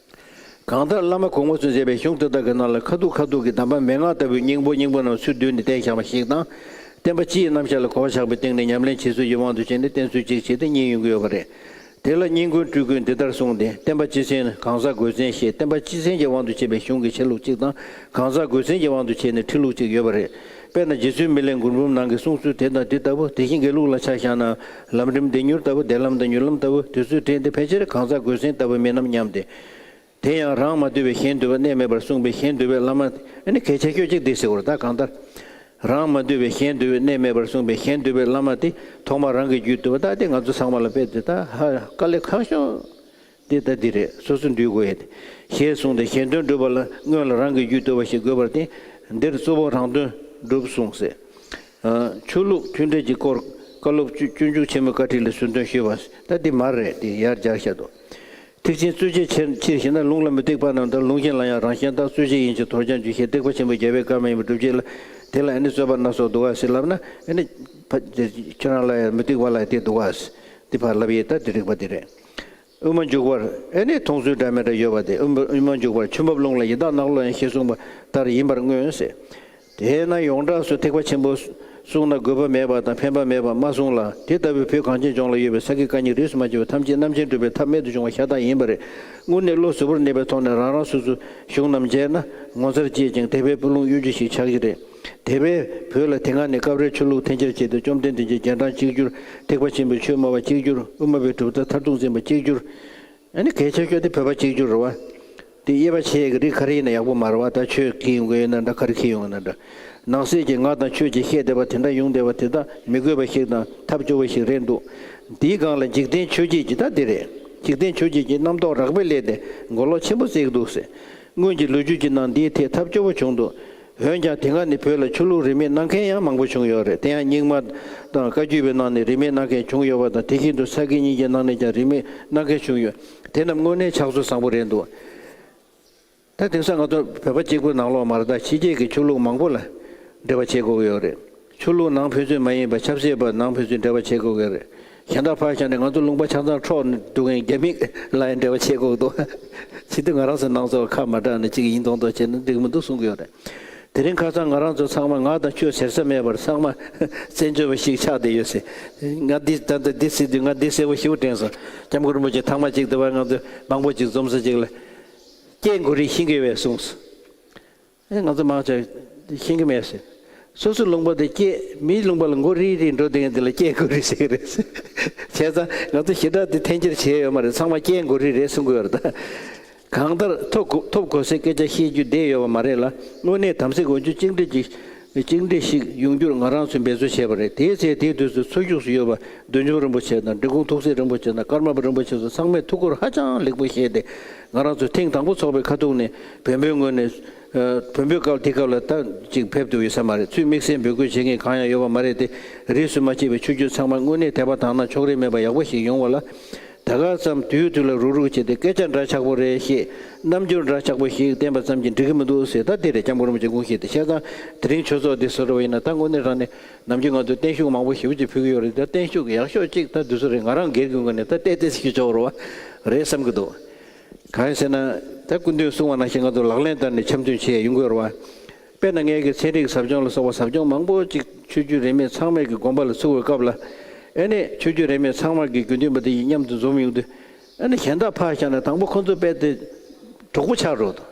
གང་ལྟར་བླ་མ་གོང་མ་ཚོས་མཛད་པའི་གཞུང་དེ་དག་གི་ནང་ལ་ཁ་ཐུག་ཁ་ཐུག་གི་གདམས་པ་མན་ངག་ལྟ་བུའི་སྙིང་པོ་སྙིང་པོ་རྣམས་ཚུར་བསྡུས་ནས་བསྟན་བཞག་པ་ཞིག་དང་། བསྟན་པ་སྤྱི་ཡི་རྣམ་གཞག་ལ་གོ་བ་བཞག་པའི་སྟེང་ནས་ཉམས་ལེན་བྱེད་ཚུལ་གྱི་དབང་དུ་བྱས་ནས་བསྟན་ཚུལ་གཅིག་བྱས་ཏེ་གཉིས་ཡོང་གི་ཡོད་པ་རེད། དེ་ལ་སྙིང་ཁུང་སྤྲུལ་སྐུས་འདི་ལྟར་གསུངས་ཏེ། བསྟན་པ་སྤྱི་མཚན་གང་ཟག་དགོས་མཚན་ཞེས། བསྟན་པ་སྤྱི་མཚན་གྱི་དབང་དུ་བྱས་པའི་གཞུང་གི་ཆེ་ལུགས་གཅིག་དང་། གང་ཟག་དགོས་མཚན་གྱི་དབང་དུ་བྱས་ནས་ཁྲིད་ལུགས་གཅིག་ཡོད་པ་རེད། དཔེར་ན་རྗེ་བཙུན་མི་ལའི་མགུར་འབུམ་ནང་གི་གསུང་ཚུལ་དེ་དང་འདི་ལྟ་བུ། དེ་བཞིན་དགེ་ལུགས་ལ་ཆ་བཞག་ན། ལམ་རིམ་བདེ་མྱུར་ལྟ་བུ། བདེ་ལམ་དང་མྱུར་ལམ་ལྟ་བུ། དེ་ཚོའི་གྲས་འདི་ཕལ་ཆེར་གང་ཟག་དགོས་མཚན་ལྟ་བུ་མིན་ནམ་སྙམ་སྟེ། དེ་ཡང་རང་མ་འདུལ་བའི་གཞན་འདུལ་བ་གནད་མེད་པར་གསུངས་པའི་གཞན་འདུལ་བའི་བླ་མ། ཨ་ནི་གལ་ཆེ་ཤོས་གཅིག་འདི་ཟེར་བ་རེད། ད་གང་ལྟར། རང་མ་འདུལ་བའི་གཞན་འདུལ་བའི་གནད་མེད་པར་གསུངས་པའི་གཞན་འདུལ་བའི་བླ་མ་དེ་ཐོག་མར་རང་གི་རྒྱུད་འདུལ་བ། ད་དེ་ང་ཚོ་ཚང་མ་ལ་དཔེ་དེ་ད་ཧ་དཀའ་ལས་ཁག་ཤོས་དེ་ད་འདི་རེད། སོ་སོ་འདུལ་དགོས་ཡས་དེ། ཞེས་གསུངས་ཏེ། གཞན་དོན་སྒྲུབ་པ་ལ་སྔོན་ལ་རང་གི་རྒྱུད་འདུལ་བ་ཞིག་དགོས་པར་བརྟེན། འདིར་གཙོ་བོ་རང་དོན་སྒྲུབ་གསུངས་ཟེར། ཆོས་ལུགས་མཐུན་འབྲེལ་གྱི་སྐོར་བཀའ་སློབ་སྤྱི་སྤྱི་འཇུག་ཆེན་མོའི་བཀའ་ཁྲིད་ལ་ཟུར་འདོན་ཞུས་པ། ད་འདི་མར་རེད། འདི་ཡར་སྦྱར་བཞག་འདུག་ཐེག་ཆེན་གཙོ་ཆེར་ཕྱིར་ཕྱིར་ཞེ་ན། ལུང་ལ་མུ་སྟེགས་པ་རྣམས་དང་། ལུང་གཞན་ལ་ཡང་རང་གཞན་དག། རྩོད་གཞི་ཡིན་ཕྱིར་དོར་བྱང་ཆུབ་ཤེས། ཐེག་པ་ཆེན་པོའི་རྒྱལ་བའི་བཀའ་མ་ཡིན་པར་སྒྲུབ་བྱེད་ལ། དེ་ལ་ཨ་ནི་རྩོད་པ་སྣ་ཚོགས་འདུག་ག་ཟེར་ལབ་ན། ཨ་ནི་ཕ་ཁྱོད་རང་ལ་ཡང་མུ་སྟེགས་པ་ལ་ཡང་དེ་འདུག་ག་ཟེར། འདི་ཕར་ལབ་ཡས་ད་འདི་རིགས་པ་འདི་རེད། དབུ་མ་འཇུག་པར་ཨ་ནི་མཐོང་ཚུལ་འདྲ་མི་འདྲ་ཡོད་པ་དེ། དབུ་མ་དབུ་མ་འཇུག་པར་ཆུ་འབབ་ཀླུང་ལ་ཡི་དྭགས་ནག་ལོ་ཡང་ཞེས་གསུངས་པ་ལྟར་ཡིན་པར་མངོན་ཟེར། དེས་ན་ཡོངས་གྲགས་སུ་ཐེག་པ་ཆེན་པོ་གསུངས་ན་དགོས་པ་མེད་པ་དང་ཕན་པ་མེད་པ་མ་གསུངས་ལ། དེ་ལྟ་བུའི་བོད་གངས་ཅན་ལྗོངས་ལ་ཡོད་པའི་ས་དགེ་བཀའ་རྙིང་རིས་སུ་མ་ཆད་པ་ཐམས་ཅད་རྣམ་མཁྱེན་སྒྲུབ་པའི་ཐབས་རྨད་དུ་བྱུང་བ་ཤ་སྟག་ཡིན་པ་རེད། དངོས་གནས་བློ་གཟུ་བོར་གནས་པའི་ཐོག་ནས་རང་རང་སོ་སོའི་གཞུང་རྣམས་མཇལ་ན་ངོ་མཚར་སྐྱེས་ཀྱང་དད་པའི་སྤུ་ལོང་གཡོ་སྒྱུ་ཞིག་ཆགས་ཀྱི་རེད། དེ་བས་བོད་ལ་དེ་སྔ་ནས་སྐབས་རེར་ཆོས་ལུགས་འཐེན་འཁྱེར་བྱས་ཏེ། བཅོམ་ལྡན་འདས་ཀྱི་རྗེས་འབྲང་གཅིག་གྱུར། ཐེག་པ་ཆེན་པོའི་ཆོས་སྨྲ་བ་གཅིག་གྱུར། དབུ་མ་པའི་གྲུབ་མཐའ་མཐར་ཐུག་འཛིན་པ་གཅིག་གྱུར། ཨ་ནི་གལ་ཆེ་ཤོས་དེ་བོད་པ་གཅིག་གྱུར་རེད་བ། དེ་དབྱེ་བ་ཕྱེ་ཡག་གི་རིགས་ག་རེ་ཡིན་ན་ཡག་པོ་མ་རེད་བ། ད་ཆོས་ཁྱེར་ཡོང་གི་ཡོད་ན་འདྲ། ག་རེ་ཁྱེར་ཡོང་གི་ན་འདྲ། ནང་གསེས་ཀྱི་ང་དང་ཆོས་ཀྱི་བཤད་བསྡད་པ་དེ་འདྲ་ཡོང་བསྡད་པ་དེ་དག་མི་དགོས་པ་ཞིག་དང་ཐབས་སྐྱོ་བ་ཞིག་རེད་འདུག་དེའི་སྒང་ལ་འཇིག་རྟེན་ཆོས་བརྒྱད་ཀྱི། ད་དེ་རེད། འཇིག་རྟེན་ཆོས་བརྒྱད་ཀྱི་རྣམ་རྟོག་རགས་པས་བསླད་དེ་མགོ་ལོག་ཆེན་པོ་བརྩེགས་འདུག་ཟེར། སྔོན་གྱི་ལོ་རྒྱུས་ཀྱི་ནང་འདིའི་ཐད་ཐབས་སྐྱོ་བོ་བྱུང་འདུག་འོན་ཀྱང་དེ་སྔ་ནི་བོད་ལ་ཆོས་ལུགས་རིས་མེད་གནང་མཁན་ཡང་མང་པོ་བྱུང་ཡོད་རེད། དེ་ཡང་རྙིང་མ་དང་བཀའ་བརྒྱུད་པའི་ནང་ནས་རིས་མེད་གནང་མཁན་བྱུང་ཡོད་པ་དང་། དེ་བཞིན་དུ་ས་དགེ་གཉིས་ཀྱི་ནང་ནས་ཀྱང་རིས་མེད་གནང་མཁན་བྱུང་ཡོད། དེ་རྣམས་དངོས་གནས་ཕྱག་སྲོལ་བཟང་པོ་རེད་འདུག་ད་དེང་སང་ང་ཚོ་བོད་པ་གཅིག་པུ་ནང་ལོགས་མ་རེད། ད་ཕྱི་རྒྱལ་གྱི་ཆོས་ལུགས་མང་པོ་ལ་འབྲེལ་བ་བྱེད་དགོས་ཀྱི་ཡོད་རེད། ཆོས་ལུགས་ནང་ཕན་ཚུན་མ་ཡིན་པ་ཆབ་སྲིད་པ་ནང་ཕན་ཚུན་འབྲེལ་བ་བྱེད་དགོས་ཀྱི་རེད། གཞན་དག་ཕར་བཞག་ནས་ང་ཚོ་ལུང་པ་ཆ་ཚང་འཕྲོག་ནས་འདུག་མཁན་རྒྱ་མི་ལ་ཡང་འབྲེལ་བ་བྱེད་དགོས་འདུག་བྱེད་དུས་ང་རང་ཚོ་ནང་ཚོ་ཁ་མ་གྲགས་ན་གཅིག་ཡིན་མདོག་མདོག་བྱས་ན་འགྲིག་མི་འདུག་གསུང་གི་ཡོད་རེད། དེ་རིང་ཁ་སང་ང་རང་ཚོ་ཚང་མ་ང་དང་ཁྱོད་ཟེར་ས་མེད་པར་ཚང་མ་བཙན་བྱོལ་བ་ཞིག་ཆགས་བསྡད་ཡོད་ཟེར། ང་འདི་ད་ལྟ་འདི་ཟེར་དུས་ང་འདི་གསལ་པོ་ཞེ་པོ་དྲན་སོང་། སྐྱབས་མགོན་རིན་པོ་ཆེ་ཐེངས་མ་གཅིག་དེ་བར་ང་ཚོ་མང་པོ་ཅིག་འཛོམས་ས་ཅིག་ལ། སྐད་མགོ་རིལ་ཤེས་ཀྱི་ཡོད་པས་གསུངས་སོང་། ཨེ་ང་ཚོ་མང་ཆེ་ཤེས་ཀྱི་མེད་ཟེར། སོ་སོ་ལུང་པ་དེ་སྐད་མིའི་ལུང་པ་ལ་མགོ་རིལ་རིལ་འགྲོ་བསྡད་མཁན་དེ་ལ་སྐད་མགོ་རིལ་ཟེར་གྱི་རེད་ཟེར། བྱས་ཙང་ང་ཚོ་ཞེ་དྲག་དེ་འཐེན་འཁྱེར་བྱས་ཡོད་མ་རེད། ཚང་མ་སྐད་མགོ་རིལ་རེད་གསུང་གི་ཡོད་རེད་ད། གང་ལྟར་ཐོབ་གོ་ཐོབ་གོ་སའི་སྐད་ཆ་བཤད་རྒྱུ་བསྡད་ཡོད་པ་མ་རེད་ལ། དངོས་གནས་དམ་ཚིག་དགོངས་རྒྱུ་གཅིག་འདྲ་ཅིག་གཅིག་འདྲ་ཞིག་ཡོང་རྒྱུར་ང་རང་ཚོས་འབད་རྩོལ་བྱས་པ་རེད། དེའི་ཚེ་དེའི་དུས་སུ་ཚུར་ཞུགས་སུ་ཡོད་པ་བདུད་འཇོམས་རིན་པོ་ཆེ་དང་འབྲི་གུང་ཐུགས་སྲས་རིན་པོ་ཆེ་དང་ཀརྨ་པ་རིན་པོ་ཆེ་སོགས་ཚང་མས་ཐུགས་ཁུར་ཧ་ཅང་ལེགས་པོ་བཞེས་ཏེ། ང་རང་ཚོ་ཐེངས་དང་པོ་ཚོགས་པའི་ཁ་ཐུག་ནས་བོན་པོའི་ངོས་ནས་ཨ་བོན་པོའི་སྐབས་དེ་སྐབས་ལ་ད་ཅིག་ཕེབས་ཐུབ་ཡོད་ས་མ་རེད། ཚུར་དམིགས་བསལ་འབོད་སྐུལ་བྱེད་མཁན་གང་ཡང་ཡོད་པ་མ་རེད་དེ། རིས་སུ་མ་ཆད་པའི་ཆོས་བརྒྱུད་ཚང་མ་དངོས་གནས་དད་པ་དག་སྣང་ཕྱོགས་རིས་མེད་པ་ཡག་པོ་ཞིག་ཡོང་བ་ལ། ད་ག་ཙམ་དུས་དུས་ལ་རུག་རུག་བྱས་ཏེ་སྐད་ཆ་འདྲ་ཆགས་པོ་རེ་བཤད། རྣམ་འགྱུར་འདྲ་ཆགས་པོ་ཞིག་བསྟན་པ་ཙམ་གྱིས་འགྲིག་གི་མི་འདུག་ཟེར། ད་དེ་རེད། སྐྱབས་མགོན་རིན་པོ་ཆེ་དགོངས་བཞེས་ཏེ། བྱས་ཙང་དེ་རིང་ཆོས་ཚོགས་འདི་བཟོ་འདྲ་བ་ཡིན་ན་ད་དངོས་གནས་དྲང་གནས་ནམ་རྒྱུན་ང་ཚོས་བརྟན་བཞུགས་མང་པོ་ཞེ་པོ་ཅིག་ཕུལ་གྱི་ཡོད་རེད། ད་བརྟན་བཞུགས་ཀྱི་ཡག་ཤོས་ཅིག་ད་འདི་ཚོ་རེད། ང་རང་སྒེར་གྱི་ངོས་ནས་ད་ཏོག་ཙམ་ཞིག་ཆོག་རོགས་རེད་བསམ་གྱི་འདུག། གང་ཡིན་ཟེར་ན། ད་སྐུ་མདུན་གསུངས་པ་ནང་བཞིན་ང་ཚོ་ལག་ལེན་བསྟར་ནས་འཆམ་མཐུན་བྱས་ཡོང་དགོས་རེད་བ། དཔེར་ན་ངེད་ཀྱི་ཚན་རིག་ཟབ་སྦྱོང་ལ་སོགས་པ་ཟབ་སྦྱོང་མང་པོ་ཅིག་ཆོས་བརྒྱུད་རིས་མེད་ཚང་མས་ཀྱི་དགོངས་པ་ལ་ཚུད་པའི་སྐབས་ལ། ཨེ་ནས་ཆོས་བརྒྱུད་རིས་མེད་ཚང་མ་གི་དགེ་འདུན་པ་དེ་ཡིས་མཉམ་དུ་འཛོམས་ཡོང་དུས། ཨེ་ནས་གཞན་དག་ཕར་བཞག་ནས་དང་པོ་ཁོང་ཚོ་དཔེ་དེ་གྲོགས་པོ་ཆགས་འགྲོ་འདུག།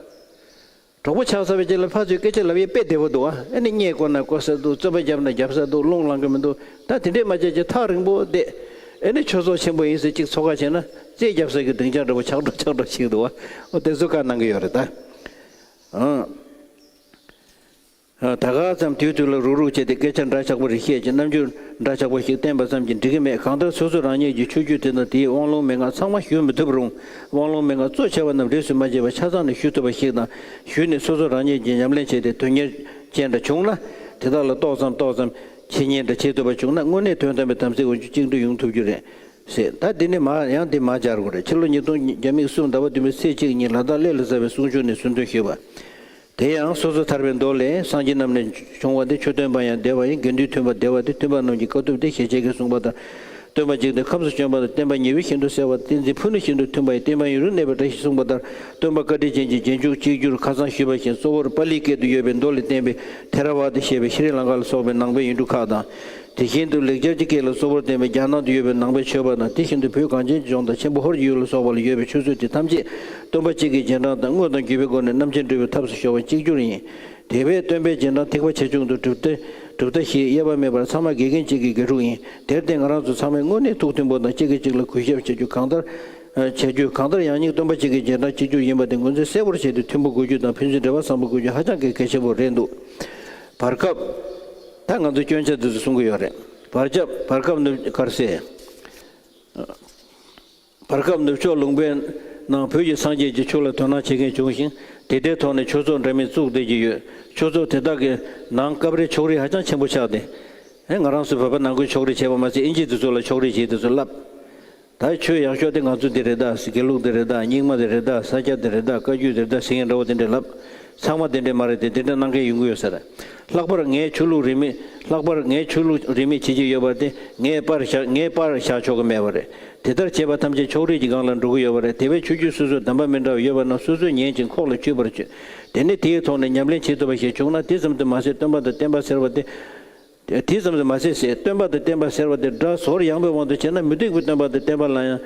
གྲོགས་པོ་ཆགས་ཚར་བའི་རྗེས་ལ་ཕར་ཚུར་སྐད་ཆ་ལབ་ཡས་དཔེ་བདེ་པོ་འདུག་ཨ། ཨེ་ནས་བརྙས་བསྐོར་ན་བསྐོར་ས་འདུག། རྩོད་པ་བརྒྱབ་ན་བརྒྱབ་ས་འདུག། རླུང་ལངས་གི་མི་འདུག། ད་དེ་འདྲས་མ་བྱས་ཀྱི་ཐག་རིང་པོ་བསྡད། ཨེ་ནས་ཆོས་ཚོགས་ཆེན་པོ་ཡིན་ཟེར་གཅིག་ཚོགས་ཁ་བྱས་ན་རྩེད་རྒྱབ་ས་གི་སྡིངས་ཆ་འདྲ་པོ་ཆགས་འགྲོ་ཆགས་འགྲོ་ཞིག་འདུག་ཨ། འོ་དེ་ཚོ་བཀའ་གནང་གི་ཡོད་རེད་ད། ཨང་། ད་ག་ཙམ་དུས་དུས་ལ་རུག་རུག་བྱས་ཏེ་སྐད་ཆ་འདྲ་ཆགས་པོ་རེ་བཤད་ཀྱི། རྣམ་འགྱུར་འདྲ་ཆགས་པོ་ཞིག་བསྟན་པ་ཙམ་གྱིས་འགྲིག་གི་མེད། གང་ལྟར་སོ་སོ་རང་ཉིད་ཀྱི་ཆོས་བརྒྱུད་དེ་དང་དེའི་དབང་ལུང་མན་ངག་ཚང་མ་ཞུ་མི་ཐུབ་རུང་། དབང་ལུང་མན་ངག་གཙོ་ཆེ་བ་རྣམས་རིས་སུ་མ་ཆད་པར་ཆ་ཚང་ནས་ཞུ་ཐུབ་པ་ཞིག་དང་། ཞུས་ནས་སོ་སོ་རང་ཉིད་ཀྱིས་ཉམས་ལེན་བྱས་ཏེ་དོན་གཉེར་ཅན་འདྲ་བྱུང་ན། དེ་དག་ལ་ཏོག་ཙམ་ཏོག་ཙམ་འཆད་ཉན་འདྲ་བྱེད་ཐུབ་པ་བྱུང་ན། དངོས་གནས་དོན་དམ་པའི་དམ་ཚིག་དབང་ཕྱུག་གཅིག་འདྲ་ཡོང་ཐུབ་རྒྱུ་རེད་ཟེར། ད་འདི་ནས་མར་ཡང་འདི་མར་སྦྱར་དགོས་རེད། ཕྱི་ལོ་ཉིས་སྟོང་བརྒྱ་མེད་གསུམ་ཟླ་བ་བདུན་པའི་ཚེས་གཅིག་ཉིན་ལ་དྭགས་གླེ་ལ་གསལ་བའི་གསུང་ཆོས་ནས་གསུང་དོན་ཞུས་པ། དེ་ཡང་སོ་སོ་ཐར་པའི་མདོ་ལས། སངས་རྒྱས་རྣམས་ནས་བྱུང་བ་སྟེ། ཆོས་སྟོན་པ་ཡང་བདེ་བ་ཡིན། དགེ་འདུན་མཐུན་པ་བདེ་བ་སྟེ། མཐུན་པ་རྣམས་ཀྱི་དཀའ་ཐུབ་སྟེ། ཞེས་བྱས་ཀྱིས་གསུངས་པ་ལྟར། སྟོན་པ་འཇིག་རྟེན་ཁམས་སུ་བྱོན་པ་དང་། བསྟན་པ་ཉི་འོད་བཞིན་དུ་གསལ་བ་དང་། བསྟན་འཛིན་ཕུ་ནུ་བཞིན་དུ་མཐུན་པ་ཡི། བསྟན་པ་ཡུན་རིང་གནས་པའི་བཀྲ་ཤིས་གསུངས་པ་ལྟར། སྟོན་པ་བཀའ་དྲིན་ཅན་གྱི་རྗེས་འཇུག་གཅིག་གྱུར་ཁ་སང་ཞུས་པ་བཞིན་གཙོ་བོར་པཱ་ལིའི་སྐད་དུ་ཡོད་པའི་མདོ་ལས་བསྟན་པའི་ཐེ་ར་ཝ་ད་ཞེས་པའི་ཤྲི་ལངྐ་ལ་སོགས་པའི་ནང་པའི་ཡུལ་གྲུ་ཁག་དང་། དེ་བཞིན་དུ་ལེགས་སྦྱར་གྱི་སྐད་ལ་གཙོ་བོར་བསྟན་པའི་རྒྱ་ནག་ཏུ་ཡོད་པའི་ནང་པའི་ཆོས་པ་དང་། དེ་བཞིན་དུ་བོད་གངས་ཅན་གྱི་ལྗོངས་དང་ཆེན་པོ་ཧོར་གྱི་ཡུལ་ལ་སོགས་པ་ལ་ཡོད་པའི་ཆོས་ཚུལ་དེ་ཐམས་ཅད་སྟོན་པ་གཅིག་གི་རྗེས་འབྲང་དང་། དངོས་དང་བརྒྱུད་པའི་སྒོ་ནས་རྣམ་མཁྱེན་སྒྲུབ་པའི་ཐབས་སུ་ཤོར་བ་གཅིག་གྱུར་ཡིན། དེ་བས་སྟོན་པའི་རྗེས་འབྲང་ཐེག་པ་ཆེ་ཆུང་དུ་གྲུབ་མཐའ་གྲུབ་མཐའ་བཞིའི་དབྱེ་བ་མེད་པར་ཚང་མ་དགེ་རྒན་གཅིག་གི་དགེ་ཕྲུག་ཡིན། དེར་བརྟེན་ང་རང་ཚོ་ཚང་མས་དངོས་གནས་ཐུགས་མཐུན་པོ་དང་། གཅིག་གིས་གཅིག་ལ་གུས་ཞབས་བྱ་རྒྱུ་གང་ལྟར། བྱ་རྒྱུ་གང་ལྟར་ཡང་སྙིང་སྟོན་པ་གཅིག་གི་རྗེས་འབྲང་གཅིག་གྱུར་ཡིན་པ་དེ་ངོས་འཛིན་གསལ་པོར་བྱས་ཏེ། མཐུན་པོ་དགོས་རྒྱུ་དང་ཕན་ཚུན་འབྲེལ་བ་བཟང་པོ་དགོས་རྒྱུ་ཧ་ཅང་གི་གལ་ཆེན་པོ་རེད་འདུག། བར་སྐབས། ད་ང་ཚོ་སྐྱོན་ཆ་འདི་ཚོ་གསུང་གི་ཡོད་རེད། བར་སྐབས། བར་སྐབས་ནུབ་གར་སེ། བར་སྐབས་ནུབ་ཕྱོགས་ལུང་པའི་ནང་བོད་ཀྱི་སངས་རྒྱས་ཀྱི་ཆོས་ལ་དོ་སྣང་བྱེད་མཁན་བྱུང་ཞིང་། དེ་འདྲའི་ཐོག་ནས་ཆོས་ཚོགས་འདྲ་མིན་བཙུགས་བསྡད་ཀྱི་ཡོད། ཆོས་ཚོགས་དེ་དག་གི་ནང་སྐབས་རེ་ཕྱོགས་རིས་ཧ་ཅང་ཆེན་པོ་ཆགས་ཏེ། ཨེ་ང་རང་ཚོ་བོད་པ་ནང་ཁུལ་ཕྱོགས་རིས་བྱས་པ་མ་ཟད། ཨིན་ཇི་དེ་ཚོ་ལ་ཕྱོགས་རིས་བྱས་དེ་ཚོ་ལབ། ད་ཆོས་ཡག་ཤོས་དེ་ང་ཚོ་འདི་རེད་ད། དགེ་ལུགས་འདི་རེད་ད། རྙིང་མ་འདི་རེད་ད། ས་སྐྱ་འདི་རེད་ད། བཀའ་བརྒྱུད་འདི་རེད་ད་ཟེར་མཁན་འདྲ་བོ་དེ་འདྲས་ལབ། ཚང་མ་དེ་འདྲས་མ་རེད་དེ། དེ་འདྲས་གནང་མཁན་ཡོང་གི་ཡོད་ས་རེད། ལྷག་པར་ངས་ཆོས་ལུགས་རིས་མེད། ལྷག་པར་ངས་ཆོས་ལུགས་རིས་མེད་བྱེད་ཀྱི་ཡོད་པ་དེ་ངས་པར་བཞག་ངས་པར་བཞག་ཆོག་གི་མེད་པ་རེད། དེ་ལྟར་བྱས་པ་ཐམས་ཅད་ཕྱོགས་རིས་ཀྱི་སྒང་ལ་འགྲོ་གི་ཡོད་པ་རེད། དེ་བས་ཆོས་བརྒྱུད་སོ་སོའི་གདམས་པ་མི་འདྲ་བ་ཡོད་པ་རྣམས་སོ་སོས་ཉན་ཅིང་ཁོག་ལ་ཆུད་པར་བྱོས། དེ་ནས་དེའི་ཐོག་ནས་ཉམས་ལེན་བྱེད་ཐུབ་པ་ཞིག་བྱུང་ན། དེ་ཙམ་དུ་མ་ཟད། སྟོན་པ་དང་བསྟན་པ་ཟེར་བ་དེ། དེ་ཙམ་དུ་མ་ཟད་ཟེར། སྟོན་པ་དང་བསྟན་པ་ཟེར་བ་དེ་སྒྲ་ཟོར་ཡངས་པའི་དབང་དུ་བྱས་ན། མུ་སྟེགས་པའི་སྟོན་པ་དང་བསྟན་པ་ལ་ཡང་།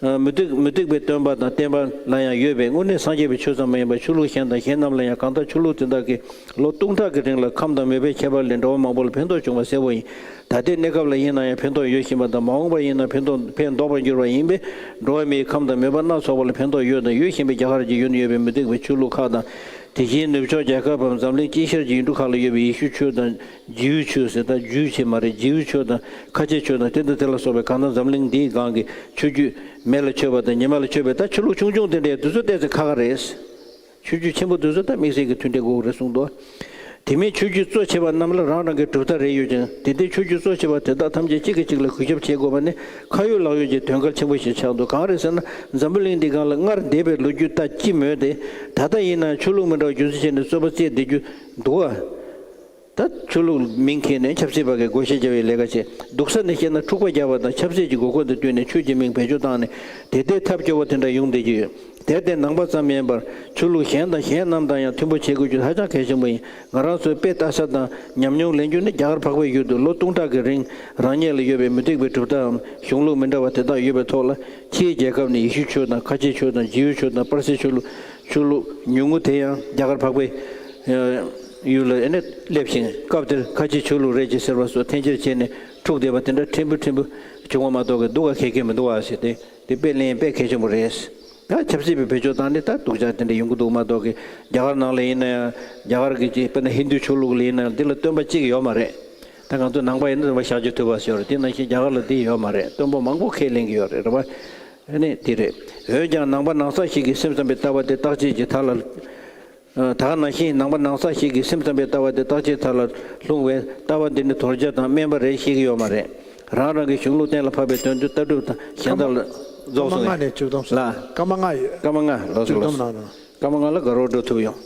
མུ་སྟེགས། མུ་སྟེགས་པའི་སྟོན་པ་དང་བསྟན་པ་ལ་ཡང་ཡོད་པས། དངོས་གནས་སངས་རྒྱས་པའི་ཆོས་ཙམ་མ་ཡིན་པར་ཆོས་ལུགས་གཞན་དང་གཞན་རྣམས་ལ་ཡང་གང་ལྟར་ཆོས་ལུགས་དེ་དག་གི་ལོ་སྟོང་ཕྲག་གི་རིང་ལ་ཁམས་དང་མོས་པའི་ཁྱད་པར་ལས་འགྲོ་བ་མང་པོ་ལ་ཕན་ཐོགས་བྱུང་བ་གསལ་པོ་ཡིན། ད་ལྟའི་གནས་སྐབས་ལ་ཡིན་ན་ཡང་ཕན་ཐོགས་ཡོད་བཞིན་པ་དང་། མ་འོངས་པར་ཡིན་ན་ཕན་ཐོགས། ཕན་འདོགས་པར་འགྱུར་བ་ཡིན་པས། འགྲོ་བ་མིའི་ཁམས་དང་མོས་པ་སྣ་ཚོགས་པ་ལ་ཕན་ཐོགས་ཡོད་དང་ཡོད་བཞིན་པའི། རྒྱ་གར་གྱི་ཡུལ་ན་ཡོད་པའི་མུ་སྟེགས་པའི་ཆོས་ལུགས་ཁག་དང་། དེ་བཞིན་ནུབ་ཕྱོགས་རྒྱལ་ཁབ་བམ་འཛམ་གླིང་དཀྱིལ་ཤར་གྱི་ཡུལ་གྲུ་ཁག་ལ་ཡོད་པའི་ཡེ་ཤུ་ཆོས་དང་། ཇིའུ་ཆོས་ཟེར། ད་ཇིའུ་ཆོས་མ་རེད། ཇིའུ་ཆོས་དང་། ཁ་ཆེ་ཆོས་དང་། དེ་དང་དེ་ལ་སོགས་པའི། གང་ལྟར་འཛམ་གླིང་འདིའི་སྒང་གི་ཆོས་བརྒྱུད། མེ་ལ་མཆོད་པ་དང་ཉི་མ་ལ་མཆོད་པའི་ད་ཆོས་ལུགས་ཆུང་ཆུང་དེ་འདྲའི་དེ་ཚོ་ཏོག་ཙམ་ཁག་ཁག་རེད། ཆོས་བརྒྱུད་ཆེན་པོ་དེ་ཚོ་ད་དམིགས་བསལ་གྱི་མཐུན་འབྲེལ་དགོས་རེད་གསུངས་འདུག། དེ་མིན་ཆོས་བརྒྱུད་གཙོ་ཆེ་བ་རྣམས་ལ་རང་རང་གི་གྲུབ་མཐའ་རེ་ཡོད་ཅིང་། དེ་འདྲའི་ཆོས་བརྒྱུད་གཙོ་ཆེ་བ་དེ་དག་ཐམས་ཅད་གཅིག་གིས་གཅིག་ལ་གུས་ཞབས་བྱེད་དགོས་པ་ནི་ཁ་ཡོད་ལག་ཡོད་ཀྱི་དོན་གལ་ཆེན་པོ་ཞིག་ཆགས་འདུག། གང་རེད་ཟེར་ན། འཛམ་བུ་གླིང་འདིའི་སྒང་ལ་སྔར་འདས་པའི་ལོ་རྒྱུས་ལྟ་ཅི་སྨོས་ཏེ། ད་ལྟ་ཡིན་ན་ཆོས་ལུགས་མི་འདྲ་བ་རྒྱུ་མཚན་བྱས་ནས་རྩོད་པ་རྩེད་བསྡད་རྒྱུ་འདུག་ཨ། ད་ཆོས་ལུགས་མིང་འཁྱེར་ནས་ཆབ་སྲིད་པ་གི་བགོ་བཤའ་རྒྱབ་པའི་ལས་ཀ་བྱེད། སྡུག་ས་ནས་བཤད་ན་འཁྲུག་པ་རྒྱག་པ་དང་ཆབ་སྲིད་ཀྱི་དགོས་མཁོ་དང་བསྟུན་ནས་ཆོས་ཀྱི་མིང་བེད་སྤྱོད་བཏང་ནས་དེ་ལྟའི་ཐབས་སྐྱོ་བོ་དེ་འདྲ་ཡོང་བསྡད་ཀྱི་ཡོད། དེར་བརྟེན་ནང་པ་ཙམ་མིན་པར་ཆོས་ལུགས་གཞན་དང་གཞན་རྣམས་དང་ཡང་མཐུན་པོ་བྱེད་དགོས་རྒྱུ་ཧ་ཅང་གལ་ཆེན་པོ་ཡིན། ང་རང་ཚོས་དཔེ་ལྟ་ས་དང་ཉམས་མྱོང་ལེན་རྒྱུ་ནི། རྒྱ་གར་འཕགས་པའི་ཡུལ་དུ་ལོ་སྟོང་ཕྲག་གི་རིང་རང་ཉིད་ལ་ཡོད་པའི་མུ་སྟེགས་པའི་གྲུབ་མཐའམ་གཞུང་ལུགས་མི་འདྲ་བ་དེ་དག་ཡོད་པའི་ཐོག་ལ། ཕྱིའི་རྒྱལ་ཁབ་ནས་ཡེ་ཤུ་ཆོས་དང་། ཁ་ཆེའི་ཆོས་དང་། ཇིའུ་ཆོས་དང་། པར་སིའི་ཆོས་ལུགས། ཆོས་ལུགས་ཉུང་ངུ་དེ་ཡང་རྒྱ་གར་འཕགས་པའི་ཡུལ་ལ་ཨེ་ནས་སླེབས་ཤིང་། སྐབས་དེར་ཁ་ཆེའི་ཆོས་ལུགས་རེད་ཅེས་ཟེར་བ་སོགས་འཐེན་འཁྱེར་བྱས་ནས་འཁྲུག་བསྡད་པ་དེ་འདྲ་ཕྲན་བུ་ཕྲན་བུ་བྱུང་བ་མ་གཏོགས་ཀྱི་སྡུག་ག་གལ་གལ་མི་འདུག་བ་ཟེར་ཏེ། དེ་དཔེ་ལེན་དཔེ་གལ་ཆེན་པོ་རེད། ད་ཆབ་སྲིད་པའི་བེད་སྤྱོད་བཏང་ནས་ད་སྡུག་ཅག་དེ་འདྲ་ཡོང་གི་འདུག་མ་གཏོགས་ཀྱི། རྒྱ་གར་ནང་ལ་ཡིན་ན་ཡང་། རྒྱ་གར་གྱི་ཅིག་དཔེར་ན་ཧིན་རྡུ་ཆོས་ལུགས་ལ་ཡིན་ན་ཡང་། འདི་ལ་སྟོན་པ་གཅིག་ཡོད་མ་རེད། ད་ང་ཚོ་ནང་པ་ཡིན་ན་སྟོན་པ་ཤཱཀྱ་ཐུབ་པ་ཞིག་ཡོད་རེད། དེ་ནང་བཞིན་རྒྱ་གར་ལ་དེ་ཡོད་མ་རེད། སྟོན་པ་མང་པོ་ཁས་ལེན་གྱི་ཡོད་རེད། རེད་པ། ཨ་ནི་དེ་རེད། འོན་ཀྱང་ནང་པ་ནང་གསེས་ཤིག་གིས་སེམས་ཙམ་པའི་ལྟ་བ་དེ་བརྟག་དཔྱད་ཀྱི་མཐའ་ལ། ཨ། ད་ག་ནང་བཞིན་ནང་པ་ནང་གསེས་ཤིག་གིས་སེམས་ཙམ་པའི་ལྟ་བ་དེ་བརྟག་དཔྱད་མཐའ་ལ་ལྷུང་བས། ལྟ་བ་འདི་ནི་དོར་བྱ་དང་དམན་པ་རེད་ཤེས་ཀྱི་ཡོད་མ་རེད། རང་རང་གི་གཞུང་ལུགས་གཏན་ལ་ཕབ་པའི་དོན་དུ་ལྟ་གྲུབ་དང་གཞན་དག་ལ་རྫོགས་སོ། སྐར་མ་ལྔ་ནས་བཅུ་གཏོང་སོང་། ལགས། སྐར་མ་ལྔ་ཡོད། སྐར་མ་ལྔ་ལོགས་སུ་བཅུ་ལོགས་སུ། གཏོང་གནང་རོགས། སྐར་མ་ལྔ་ལ་དགའ་རོགས་འགྲོ་ཐུབ་ཡོང་།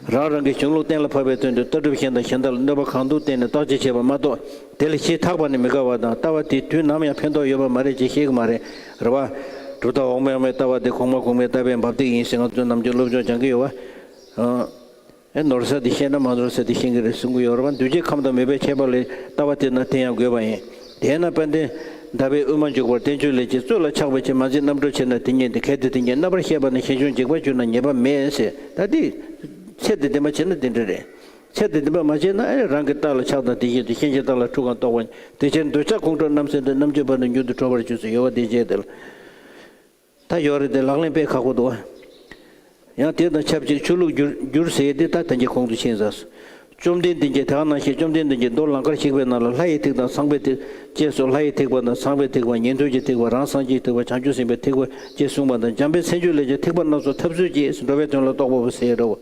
རང་རང་གི་གཞུང་ལུགས་གཏན་ལ་ཕབ་པའི་དོན་དུ་ལྟ་གྲུབ་གཞན་དང་གཞན་དག་ལ་གནོད་པ་གང་ཐུབ་བསྟན་ནས་བརྟག་དཔྱད་བྱེད་པ་མ་གཏོགས། དེ་ལ་ཞེ་ཐག་པ་ནི་མི་དགའ་བ་དང་། ལྟ་བ་དེས་དུས་ནམ་ཡང་ཕན་ཐོགས་ཡོད་པ་མ་རེད་ཅེས་བཤད་ཀྱི་མ་རེད། རེད་པ། གྲུབ་མཐའ་འོག་མའི་འོག་མའི་ལྟ་བ་དེ་གོང་མ་གོང་མའི་ལྟ་བའི་འབབ་སྟེགས་ཡིན་ཟེར་ང་ཚོས་ནམ་རྒྱུན་སློབ་སྦྱོང་སྦྱང་གི་ཡོད་པ། ཨ། ཨེ། ནོར་ས་དེ་ཤེས་ན་མ་ནོར་ས་དེ་ཤེས་ཀྱི་རེད་གསུང་གི་ཡོད་རེད་པ། འདུས་བྱས་ཁམས་དང་མོས་པའི་ཁྱད་པར་ལས་ལྟ་བ་དེ་ན་དེ་ཡང་དགོས་པ་ཡིན། དེས་ན་དཔལ་ལྡན་ཟླ་བའི་དབུས་མ་འཇུག་པར་བསྟན་བཅོས་ལས་ཀྱི། རྩོད་ལ་ཆགས་པའི་ཕྱིར་མ་འཛིན་རྣམ་གྲོལ་ཆེ་ན། དེ་ཉིད་དེ་གལ་ཏེ་དེ་ཉིད་རྣམ་པར་ཤེས་པ་ནི། ཞེས་བྱུང་འཇིག་པར་གྱུར་ན་ཉེས་པ་མེད་ཟེར། ད་དེ་ཚད་དེ་འདི་མ་བྱས་ན་དེ་འདྲ་རེད། ཚད་དེ་འདི་མ་མ་བྱས་ན། ཨེ། རང་གི་རྟགས་ལ་ཆགས་དང་། དེ་བཞིན་དུ་གཞན་གྱི་རྟགས་ལ་འཁྲུལ་གང་རྟོགས་པ་ཉིད། དེ་ཕྱིར་འདོད་ཆགས་ཁོང་ཁྲོ་རྣམ་སེལ་ཏེ། རྣམ་དཔྱོད་པ་ནི་མྱུར་དུ་གྲོལ་བར་འགྱུར་ཟེར་ཡོད་པ་དེ་བྱས་ཏེ། ད་ཡོད་རེད་དེ། ལག་ལེན་དཔེ་ཁག་པོ་འདུག་ཨ། ཡང་དེ་དང་ཆབས་ཅིག་ཆོས་ལུགས་བསྒྱུར་བསྒྱུར་ཟེར་ཡས་དེ་ད་ད་གིན་གོང་དུ་ཕྱིན་ཚར་སོང་། བཅོམ་ལྡན་འདས་ཀྱིས། དེ་ག་ནང་བཞིན་བཅོམ་ལྡན་འདས་ཀྱིས་མདོ་ལང་ཀར་གཤེགས་པའི་ནང་ལ་ལྷ་ཡི་ཐེག་དང་ཚངས་པའི་ཐེག་ཅེས་སོགས། ལྷ་ཡི་ཐེག་པ་དང་ཚངས་པའི་ཐེག་པ། ཉན་ཐོས་ཀྱི་ཐེག་པ། རང་སངས་རྒྱས་ཐེག་པ། བྱང་ཆུབ་སེམས་དཔའི་ཐེག་པ་ཅེས་གསུངས་པ་དང་། འཇམ་དཔལ་མཚན་བརྗོད་ལས་ཀྱི། ཐེག་པ་སྣ་ཚོགས་འཐབ་རྩོད་ཀྱིས། འགྲོ་བའི་དོན་ལ་རྟོགས་པ་པོ་ཟེར་ཡས་འདྲ་བོ།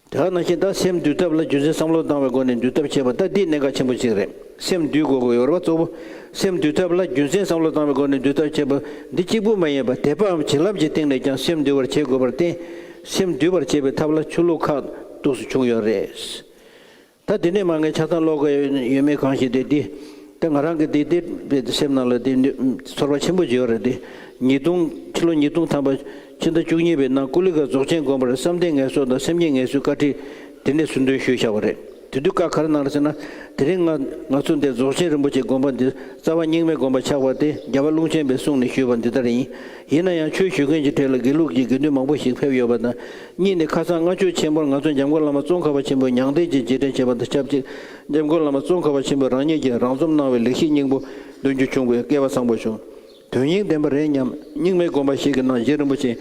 དེ་ག་ནང་བཞིན་ད་སེམས་འདུལ་ཐབས་ལ་རྒྱུ་མཚན་བསམ་བློ་བཏང་བའི་སྒོ་ནས་འདུལ་ཐབས་བྱེད་པ། ད་འདི་གནད་འགག་ཆེན་པོ་གཅིག་རེད། སེམས་འདུལ་དགོས་དགོས་ཡོད་རེད་པ། གཙོ་བོ་སེམས་འདུལ་ཐབས་ལ་རྒྱུ་མཚན་བསམ་བློ་བཏང་བའི་སྒོ་ནས་འདུལ་ཐབས་བྱེད་པ་འདི་གཅིག་པུ་མ་ཡིན་པར། དད་པའམ་བྱིན་རླབས་ཀྱི་སྟེང་ནས་ཀྱང་སེམས་འདུལ་བར་བྱེད་དགོས་པར་བརྟེན། སེམས་འདུལ་བར་བྱེད་པའི་ཐབས་ལ་ཆོས་ལུགས་ཁག་ཏོག་ཙམ་བྱུང་ཡོད་རེད། ད་དེ་ནས་མར་ངས་ཆ་ཚང་ཀློག་དགོས་ཡོད་མེད་གང་ཞིག་དེ་འདི། ད་ང་རང་གི་འདི་འདི་སེམས་ནང་ལ་འདི་ཚོར་བ་ཆེན་པོ་ཅིག་ཡོད་རེད་དེ། ཉིས་སྟོང་ཕྱི་ལོ་ཉིས་སྟོང་ཐམ་པ་ཕྱི་ཟླ་བཅུ་གཉིས་པའི་ནང་ཀུ་ལི་ཀ་རྫོགས་ཆེན་དགོན་པར་བསམ་གཏན་ངལ་གསོ་དང་སེམས་ཉིད་ངལ་གསོའི་བཀའ་ཁྲིད་དེ་ནས་ཟུར་འདོན་ཞུས་བཞག་པ་རེད། དེ་དུས་བཀའ་ག་རེ་གནང་རེད་ཟེར་ན། དེ་རིང་ང་ང་ཚོ་འདིར་རྫོགས་ཆེན་རིན་པོ་ཆེའི་དགོན་པ་འདི་རྩ་བ་རྙིང་མའི་དགོན་པ་ཆགས་པ་དེ་རྒྱལ་བ་ཀློང་ཆེན་པའི་གསུང་ནས་ཞུས་པ་འདི་ལྟར་ཡིན། ཡིན་ན་ཡང་ཆོས་ཞུ་མཁན་གྱི་གྲས་ལ་དགེ་ལུགས་ཀྱི་དགེ་འདུན་མང་པོ་ཞིག་ཕེབས་ཡོད་པ་དང་། གཉིས་ནས་ཁ་སང་སྔ་མཆོད་ཆེན་པོར་ང་ཚོ་འཇམ་མགོན་བླ་མ་ཙོང་ཁ་པ་ཆེན་པོས་མྱང་འདས་ཀྱི་རྗེས་དྲན་བྱས་པ་དང་ཆབས་ཅིག་འཇམ་མགོན་བླ་མ་ཙོང་ཁ་པ་ཆེན་པོས་རང་ཉིད་ཀྱིས་རང་རྩོམ་གནང་བའི་ལེགས་བཤད་སྙིང་པོ་འདོན་རྒྱུ་བྱུང་བས་སྐལ་བ་བཟང་པོ་བྱུང་། དོན་སྙིང་ལྡན་པ་རེད་སྙམ། རྙིང་མའི་དགོན་པ་ཞིག་གི་ནང་རྗེ་རིན་པོ་ཆེའི་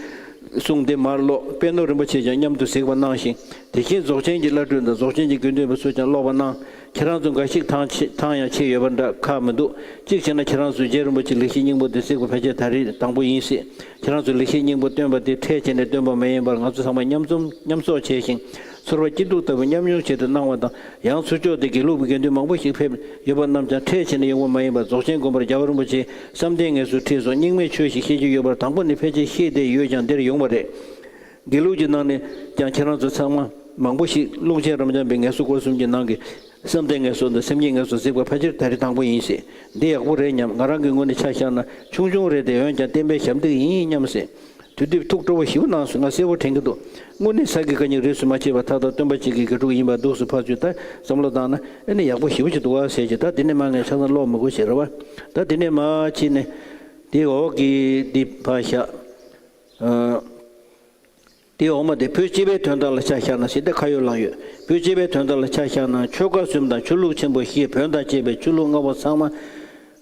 གསུང་འདི་མར་ཀློག་པད་ནོར་རིན་པོ་ཆེས་ཀྱང་མཉམ་དུ་གཟིགས་པ་གནང་ཞིང་། དེ་བཞིན་རྫོགས་ཆེན་གྱི་བླ་སྤྲུལ་དང་རྫོགས་ཆེན་གྱི་དགེ་འདུན་པ་ཚོས་ཀྱང་ཀློག་པ་གནང་། ཁྱེད་རང་ཚོ་འགའ་ཞིག་ཐང་ཆད་ཐང་ཡང་ཆད་ཡོད་པ་འདྲ་ཁག་མི་འདུག་གཅིག་བྱས་ན་ཁྱེད་རང་ཚོས་རྗེ་རིན་པོ་ཆེའི་ལེགས་བཤད་སྙིང་པོ་འདི་གཟིགས་པ་ཕལ་ཆེར་ད་རེས་དང་པོ་ཡིན་སྲིད། ཁྱེད་རང་ཚོས་ལེགས་བཤད་སྙིང་པོ་བཏོན་པ་དེ་ཁྲལ་བྱས་ནས་བཏོན་པ་མ་ཡིན་པར། ང་ཚོ་ཚང་མ་མཉམ་འཛོམས་མཉམ་གསོག་བྱས་ཤིང་། ཚོར་བ་སྐྱིད་སྡུག་ལྟ་བུ་མཉམ་མྱོང་བྱེད་དུ་གནང་བ་དང་། ཡང་ཚུར་ཕྱོགས་ཏེ་དགེ་ལུགས་པའི་དགེ་འདུན་མང་པོ་ཞིག་ཕེབས་ཡོད་པ་རྣམས་ཀྱང་ཁྲལ་བྱས་ནས་ཡོང་བ་མ་ཡིན་པར། རྫོགས་ཆེན་དགོན་པར་རྒྱལ་བ་རིན་པོ་ཆེས་བསམ་གཏན་ངལ་གསོའི་ཁྲིད་སོགས་རྙིང་མའི་ཆོས་ཤིག་བཤད་རྒྱུ་ཡོད་པར། དང་པོ་ནས་ཕལ་ཆེར་ཤེས་བསྡད་ཡོད་ཀྱང་འདིར་ཡོང་བ་རེད། དགེ་ལུགས་ཀྱི་ནང་ནས་ཀྱང་ཁྱེད་རང་ཚོ་ཚང་མ་མང་པོ་ཞིག་ཀློང་ཆེན་རབ་འབྱམས་པའི་ངལ་གསོ་སྐོར་གསུམ་གྱི་ནང་གི་བསམ་གཏན་ངལ་གསོ་དང་སེམས་ཉིད་ངལ་གསོ་གཟིགས་པ་ཕལ་ཆེར་ད་རེས་དང་པོ་ཡིན་སྲིད། འདི་ཡག་པོ་རེད་སྙམ། ང་རང་གི་ངོས་ནས་ཆ་བཞག་ན་ཆུང་ཆུང་རེད་དེ། འོན་ཀྱང་བསྟན་པའི་ཞབས་འདེགས་ཡིན་སྙམ་སྲིད། དེ་དུས་ཐུགས་སྤྲོ་བོ་ཞེ་པོ་གནང་སོང་། ང་གསལ་པོ་དྲན་གྱི་འདུག་དངོས་གནས་ས་དགེ་བཀའ་རྙིང་རིས་སུ་མ་ཆད་པ་མཐའ་དག་སྟོན་པ་གཅིག་གི་དགེ་ཕྲུག་ཡིན་པ་འདུག་སེ་ཕར་ཚུར་ད་བསམ་བློ་བཏང་ན། ཨ་ནི་ཡག་པོ་ཞེ་པོ་ཅིག་འདུག་བ་ཟེར་གྱི། ད་དེ་ནས་མར་ངས་ཆ་ཚང་ཀློག་མི་དགོས་ཟེར་བ། ད་དེ་ནས་མར་ཕྱིན་ནས་དེ་འོག་གི་འདི་ཕར་བཞག་ཨ། དེའི་འོག་མ་དེ། བོད་སྤྱི་པའི་དོན་དག་ལ་ཆ་བཞག་ན་ཟེར་ཏེ་ཁ་ཡོད་ལག་ཡོད། བོད་སྤྱི་པའི་དོན་དག་ལ་ཆ་བཞག་ན། ཆོལ་ཁ་གསུམ་དང་ཆོས་ལུགས་ཆེན་པོ་བཞི། བོན་དང་བཅས་པའི་ཆོས་ལུགས་ལྔ་པོ་ཚང་མ་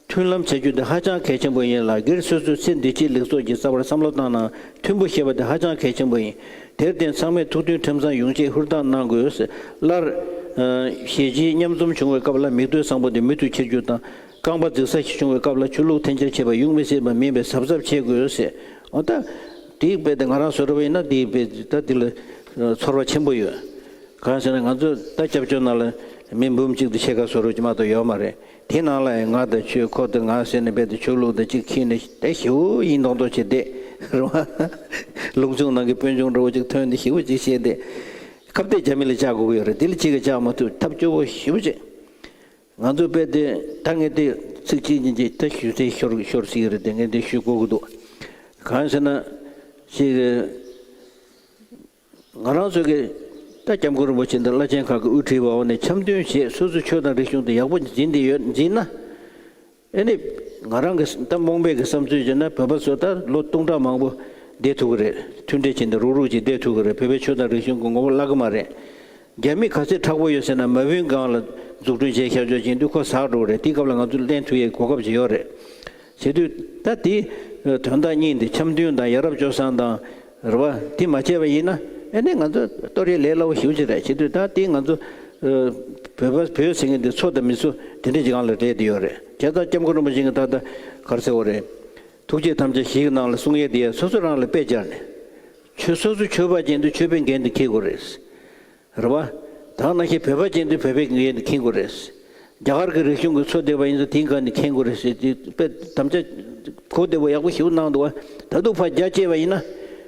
མཐུན་ལམ་བྱ་རྒྱུ་དེ་ཧ་ཅང་གལ་ཆེན་པོ་ཡིན་ལ། སྒེར་སོ་སོའི་ཚེ་འདི་ཕྱིའི་ལེགས་ཚོགས་ཀྱི་རྩ་བར་བསམ་བློ་བཏང་ནའང་མཐུན་པོ་བྱེད་པ་དེ་ཧ་ཅང་གལ་ཆེན་པོ་ཡིན། དེར་བརྟེན་ཚང་མས་ཐུགས་མཐུན་ཁྲིམས་གཙང་ཡོང་ཆེད་ཧུར་ཐག་གནང་དགོས། སླར་ཞལ་མཇལ་མཉམ་འཛོམས་བྱུང་བའི་སྐབས་ལ་མིག་ལྟོས་བཟང་པོ་དེ་མུ་མཐུད་འཁྱེར་རྒྱུ་དང་། རྐང་པ་འཛེག་ས་ཞིག་བྱུང་བའི་སྐབས་ལ་ཆོས་ལུགས་འཐེན་འཁྱེར་བྱེད་པ་ཡོང་མི་སྲིད་པ་མིན་པའི་གཟབ་གཟབ་བྱེད་དགོས་ཟེར། འོ་ད་དེའི་དཔེ་དེ་ང་རང་བཟོ་འདྲ་བ་ཡིན་ན་དེའི་དཔེ་ད་དེ་ལ་ཚོར་བ་ཆེན་པོ་ཡོད། གང་ཟེར་ན་ང་ཚོ་ད་སྐྱབས་བཅོལ་ནང་ལ་མི་འབུམ་གཅིག་དང་ཕྱེད་ཀ་བཟོ་འདྲ་ཅིག་མ་གཏོགས་ཡོད་མ་རེད། དེ་ནང་ལ་ཡང་ང་དང་ཁྱོད་ཁོ་དང་ང་ཟེར་ནས་རྦད་དེ་ཆོས་ལུགས་དང་གཅིག་འཁྱེར་ནས་དེ་ཞེ་པོ་ཡིན་མདོག་མདོག་བྱས་བསྡད་རེད་བ། ལུང་ཆུང་ནང་གི་དཔོན་ཆུང་འདྲ་བོ་ཅིག་ཐོན་ཏེ་ཞེ་པོ་ཅིག་བཤད་བསྡད། ཁ་གཏད་རྒྱ་མི་ལ་བཅག་དགོས་ཀྱི་ཡོད་རེད། དེ་ལ་གཅིག་གིས་བཅག་མ་ཐུབ། ཐབས་སྐྱོ་བོ་ཞེ་པོ་ཅིག་ང་ཚོ་དཔེ་དེ་ད་ངས་དེ་ཚིག་གཅིག་གཉིས་ཀྱིས་ད་ཞུ་ཚེ་ཤོར་ཤོར་སྲིད་ཀྱི་རེད་དེ། ངས་དེ་ཞུ་དགོས་ཀྱི་འདུག་གང་ཟེར་ན། ཅིག་ང་རང་ཚོ་གི་ད་སྐྱབས་མགོན་རིན་པོ་ཆེ་འདི་བླ་ཆེན་ཁག་གི་དབུ་ཁྲིད་པ་འོག་ནས་འཆམ་མཐུན་བྱས། སོ་སོའི་ཆོས་དང་རིག་གཞུང་དེ་ཡག་པོ་འཛིན་བསྡད་ཡོད། འཛིན་ན། ཨེ་ནི། ང་རང་གི་ད་རྨོངས་པའི་གི་བསམ་ཚུལ་བྱས་ན། བོད་པ་ཚོ་ད་ལོ་སྟོང་ཕྲག་མང་པོ་བསྡད་ཐུབ་ཀྱི་རེད། མཐུན་སྒྲིལ་བྱས་ནས་རུག་རུག་ཅིག་བསྡད་ཐུབ་ཀྱི་རེད། བོད་པའི་ཆོས་དང་རིག་གཞུང་གི་ངོ་བོ་བརླག་གི་མ་རེད། རྒྱ་མི་ག་ཚད་མཁྲེགས་པོ་ཡོད་ཟེར་ན། མ་བུན་སྒང་ལ་འཛུགས་སྐྲུན་བྱས་བཞག་ཆོག་ཅིག་དུས་ཁོ་ཟག་འགྲོ་གི་རེད། དེའི་སྐབས་ལ་ང་ཚོ་ལེན་ཐུབ་ཡས་གོ་སྐབས་ཅིག་ཡོད་རེད། བྱེད་དུས་ད་དེ་དོན་དག་གཉིས་འདི་འཆམ་མཐུན་དང་ཡ་རབས་སྤྱོད་བཟང་དང་རེད་བ། དེ་མ་བྱས་པ་ཡིན་ན། ཨེ་ནས་ང་ཚོ་གཏོར་ཡས་ལས་སླ་བོ་ཞེ་པོ་ཅིག་རེད། བྱེད་དུས་ད་དེ་ང་ཚོ་ཨ་བོད་པ་བོད་ཟེར་མཁན་འདི་ཚོ་དང་མི་ཚོ་དེ་འདྲ་ཅིག་སྒང་ལ་རེད་དེ་ཡོད་རེད། བྱས་ཙང་སྐྱབས་མགོན་རིན་པོ་ཆེ་གིས་ད་ལྟ་ག་རེ་ཟེར་བ་རེད། ཐུགས་བསྐྱེད་ཐམས་ཅད་ཞིག་གི་ནང་ལ་གསུང་ཡས་དེ་ཡ་སོ་སོ་རང་ལ་དཔེ་སྦྱར་ནས། ཆོས་སོ་སོ་ཆོས་པ་ཅན་དུ་ཆོས་པའི་འགན་དེ་འཁྱེར་དགོས་རེད། རེད་བ། ད་ནང་བཞིན་བོད་པ་ཅན་དུ་བོད་པའི་འགན་དེ་འཁྱེར་དགོས་རེད། རྒྱ་གར་གྱི་རིག་གཞུང་གི་འཚོ་བསྡད་པ་ཡིན་ཙང་དེའི་འགན་དེ་འཁྱེར་དགོས་རེད་ཟེར་དེ་དཔེ་དམ་བཅའ་གོ་བདེ་པོ་ཡག་པོ་ཞིག་གནང་འདུག་བ། ད་དུང་ཕར་རྒྱ་བསྐྱེད་པ་ཡིན་ན།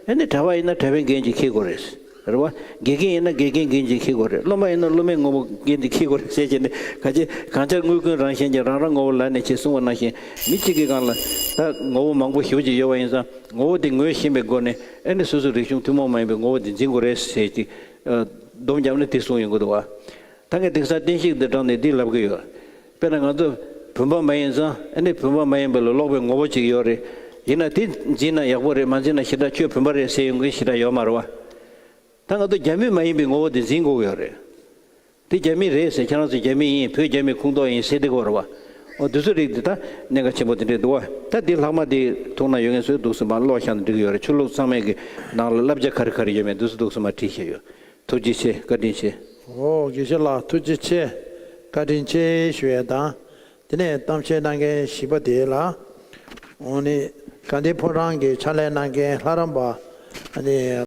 ཨེ་ནི་གྲྭ་པ་ཡིན་ན་གྲྭ་པའི་འགན་ཅིག་འཁྱེར་དགོས་རེད། རེད་བ། དགེ་རྒན་ཡིན་ན་དགེ་རྒན་འགན་ཅིག་འཁྱེར་དགོས་རེད། སློབ་མ་ཡིན་ན་སློབ་མའི་ངོ་བོ་འགན་དེ་འཁྱེར་དགོས་རེད་ཟེར་བྱས་ནས། ག་ཅི་གང་ཅར་དངོས་ཀུན་རང་བཞིན་གྱིས་རང་རང་ངོ་བོ་ལ་ནས་བྱས་གསུངས་པ་ནང་བཞིན། མི་གཅིག་གི་སྒང་ལ་ད་ངོ་བོ་མང་པོ་ཞེ་པོ་ཅིག་ཡོད་པ་ཡིན་ཙང་། ངོ་བོ་དེ་ངོས་ཤེས་པའི་སྒོ་ནས། ཨེ་ནི་སོ་སོའི་རིག་གཞུང་ཐུན་མོང་མ་ཡིན་པའི་ངོ་བོ་དེ་འཛིན་དགོས་རེད་ཟེར་ཅིག་ཨ། སྡོམ་བརྒྱབ་ནས་དེ་གསུངས་ཡོང་གི་འདུག་བ། ད་ངས་དེང་སང་བསྟན་བཤིག་འདི་དྲངས་ནས་འདི་ལབ་གི་ཡོད། དཔེར་ན་ང་ཚོ་བོད་པ་མ་ཡིན་ཙང་། ཨ་ནི་བོད་པ་མ་ཡིན་པ་ལ་ལོག་པའི་ངོ་བོ་ཅིག་ཡོད་རེད། ཡིན་ན་དེ་འཛིན་ན་ཡག་པོ་རེད། མ་འཛིན་ན་ཞེ་དྲག་ཁྱོད་བོད་པ་རེད་ཟེར་ཡོང་མཁན་ཞེ་དྲག་ཡོད་མ་རེད་བ། ད་ང་ཚོ་རྒྱ་མི་མ་ཡིན་པའི་ངོ་བོ་དེ་འཛིན་དགོས་ཀྱི་ཡོད་རེད། དེ་རྒྱ་མི་རེད་ཟེར། ཁྱེད་རང་ཚོ་རྒྱ་མི་ཡིན། བོད་རྒྱ་མི་ཁོངས་གཏོགས་ཡིན་ཟེར་བསྡད་ཀྱི་ཡོད་རེད་བ། འོ་དེ་ཚོ་རིགས་དེ་ད་གནད་འགག་ཆེན་པོ་དེ་འདྲས་འདུག་བ། ད་དེ་ལྷག་མ་དེ་ཐུགས་ན་ཡོད་མཁན་ཚོས་འདུག་སེ་མར་ཀློག་བཞག་ན་འགྲིག་གི་ཡོད་རེད། ཆོས་ལུགས་ཚང་མའི་གི་ནང་ལ་བསླབ་བྱ་ག་རེ་ག་རེ་ཡོད་མེད་འདུག་སེ་འདུག་སེ་མར་བྲིས་བཞག་ཡོད། ཐུགས་རྗེ་ཆེ། བཀའ་དྲིན་ཆེ། ཨོ། དགེ་བཤེས་ལགས་ཐུགས་རྗེ་ཆེ། བཀའ་དྲིན་ཆེ་ཞུ་ཡས་དང་། དེ་ནས་གཏམ་བཤད་གནང་མཁན་བཞི་པ་དེ་ལ། འོ་ནི། དགའ་ལྡན་ཕོ་བྲང་གི་ཕྱག་ལས་གནང་མཁན་ལྷ་རམས་པ། ཨ་ནི་